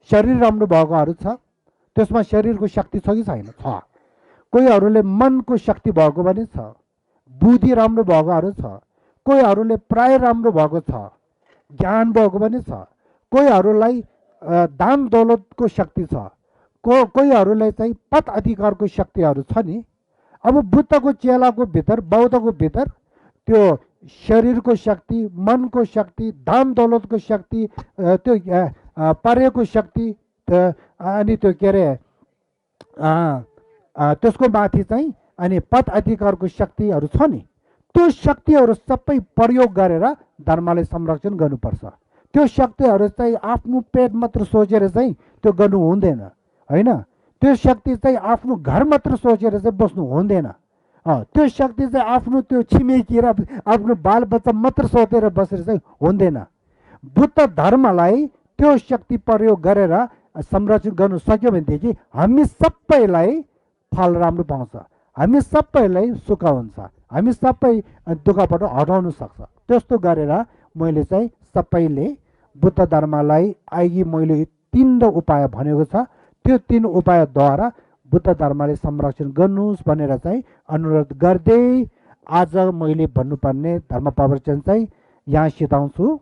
शरीर राम्रो भएकोहरू छ त्यसमा शरीरको शक्ति छ कि छैन छ कोहीहरूले मनको शक्ति भएको पनि छ बुद्धि राम्रो भएकोहरू छ कोहीहरूले प्राय राम्रो भएको छ ज्ञान भएको पनि छ कोहीहरूलाई दान दौलतको शक्ति छ कोहीहरूलाई चाहिँ पद अधिकारको शक्तिहरू छ नि अब बुद्धको चेलाको भित्र बौद्धको भित्र त्यो शरीरको शक्ति मनको शक्ति दान दौलतको शक्ति त्यो पर्यको शक्ति अनि त्यो के अरे त्यसको माथि चाहिँ अनि पद अधिकारको शक्तिहरू छ नि त्यो शक्तिहरू सबै प्रयोग गरेर धर्मलाई संरक्षण गर्नुपर्छ त्यो शक्तिहरू चाहिँ आफ्नो पेट मात्र सोचेर चाहिँ त्यो गर्नु हुँदैन हैन त्यो शक्ति चाहिँ आफ्नो घर मात्र सोचेर चाहिँ बस्नु हुँदैन त्यो शक्ति चाहिँ आफ्नो त्यो छिमेकी र आफ्नो बालबच्चा मात्र सोचेर बसेर चाहिँ हुँदैन बुद्ध धर्मलाई त्यो शक्ति प्रयोग गरेर संरक्षण गर्नु सक्यो भनेदेखि हामी सबैलाई फल राम्रो पाउँछ हामी सबैलाई सुख हुन्छ हामी सबै दुःखबाट हटाउन सक्छ त्यस्तो गरेर मैले चाहिँ सबैले बुद्ध धर्मलाई अघि मैले 3 उपाय भनेको छ त्यो 3 उपायद्वारा बुद्ध धर्मले संरक्षण गर्नुहोस् भनेर चाहिँ अनुरोध गर्दै आज मैले भन्नुपर्ने धर्म प्रवचन चाहिँ यहाँ सिधाउँछु।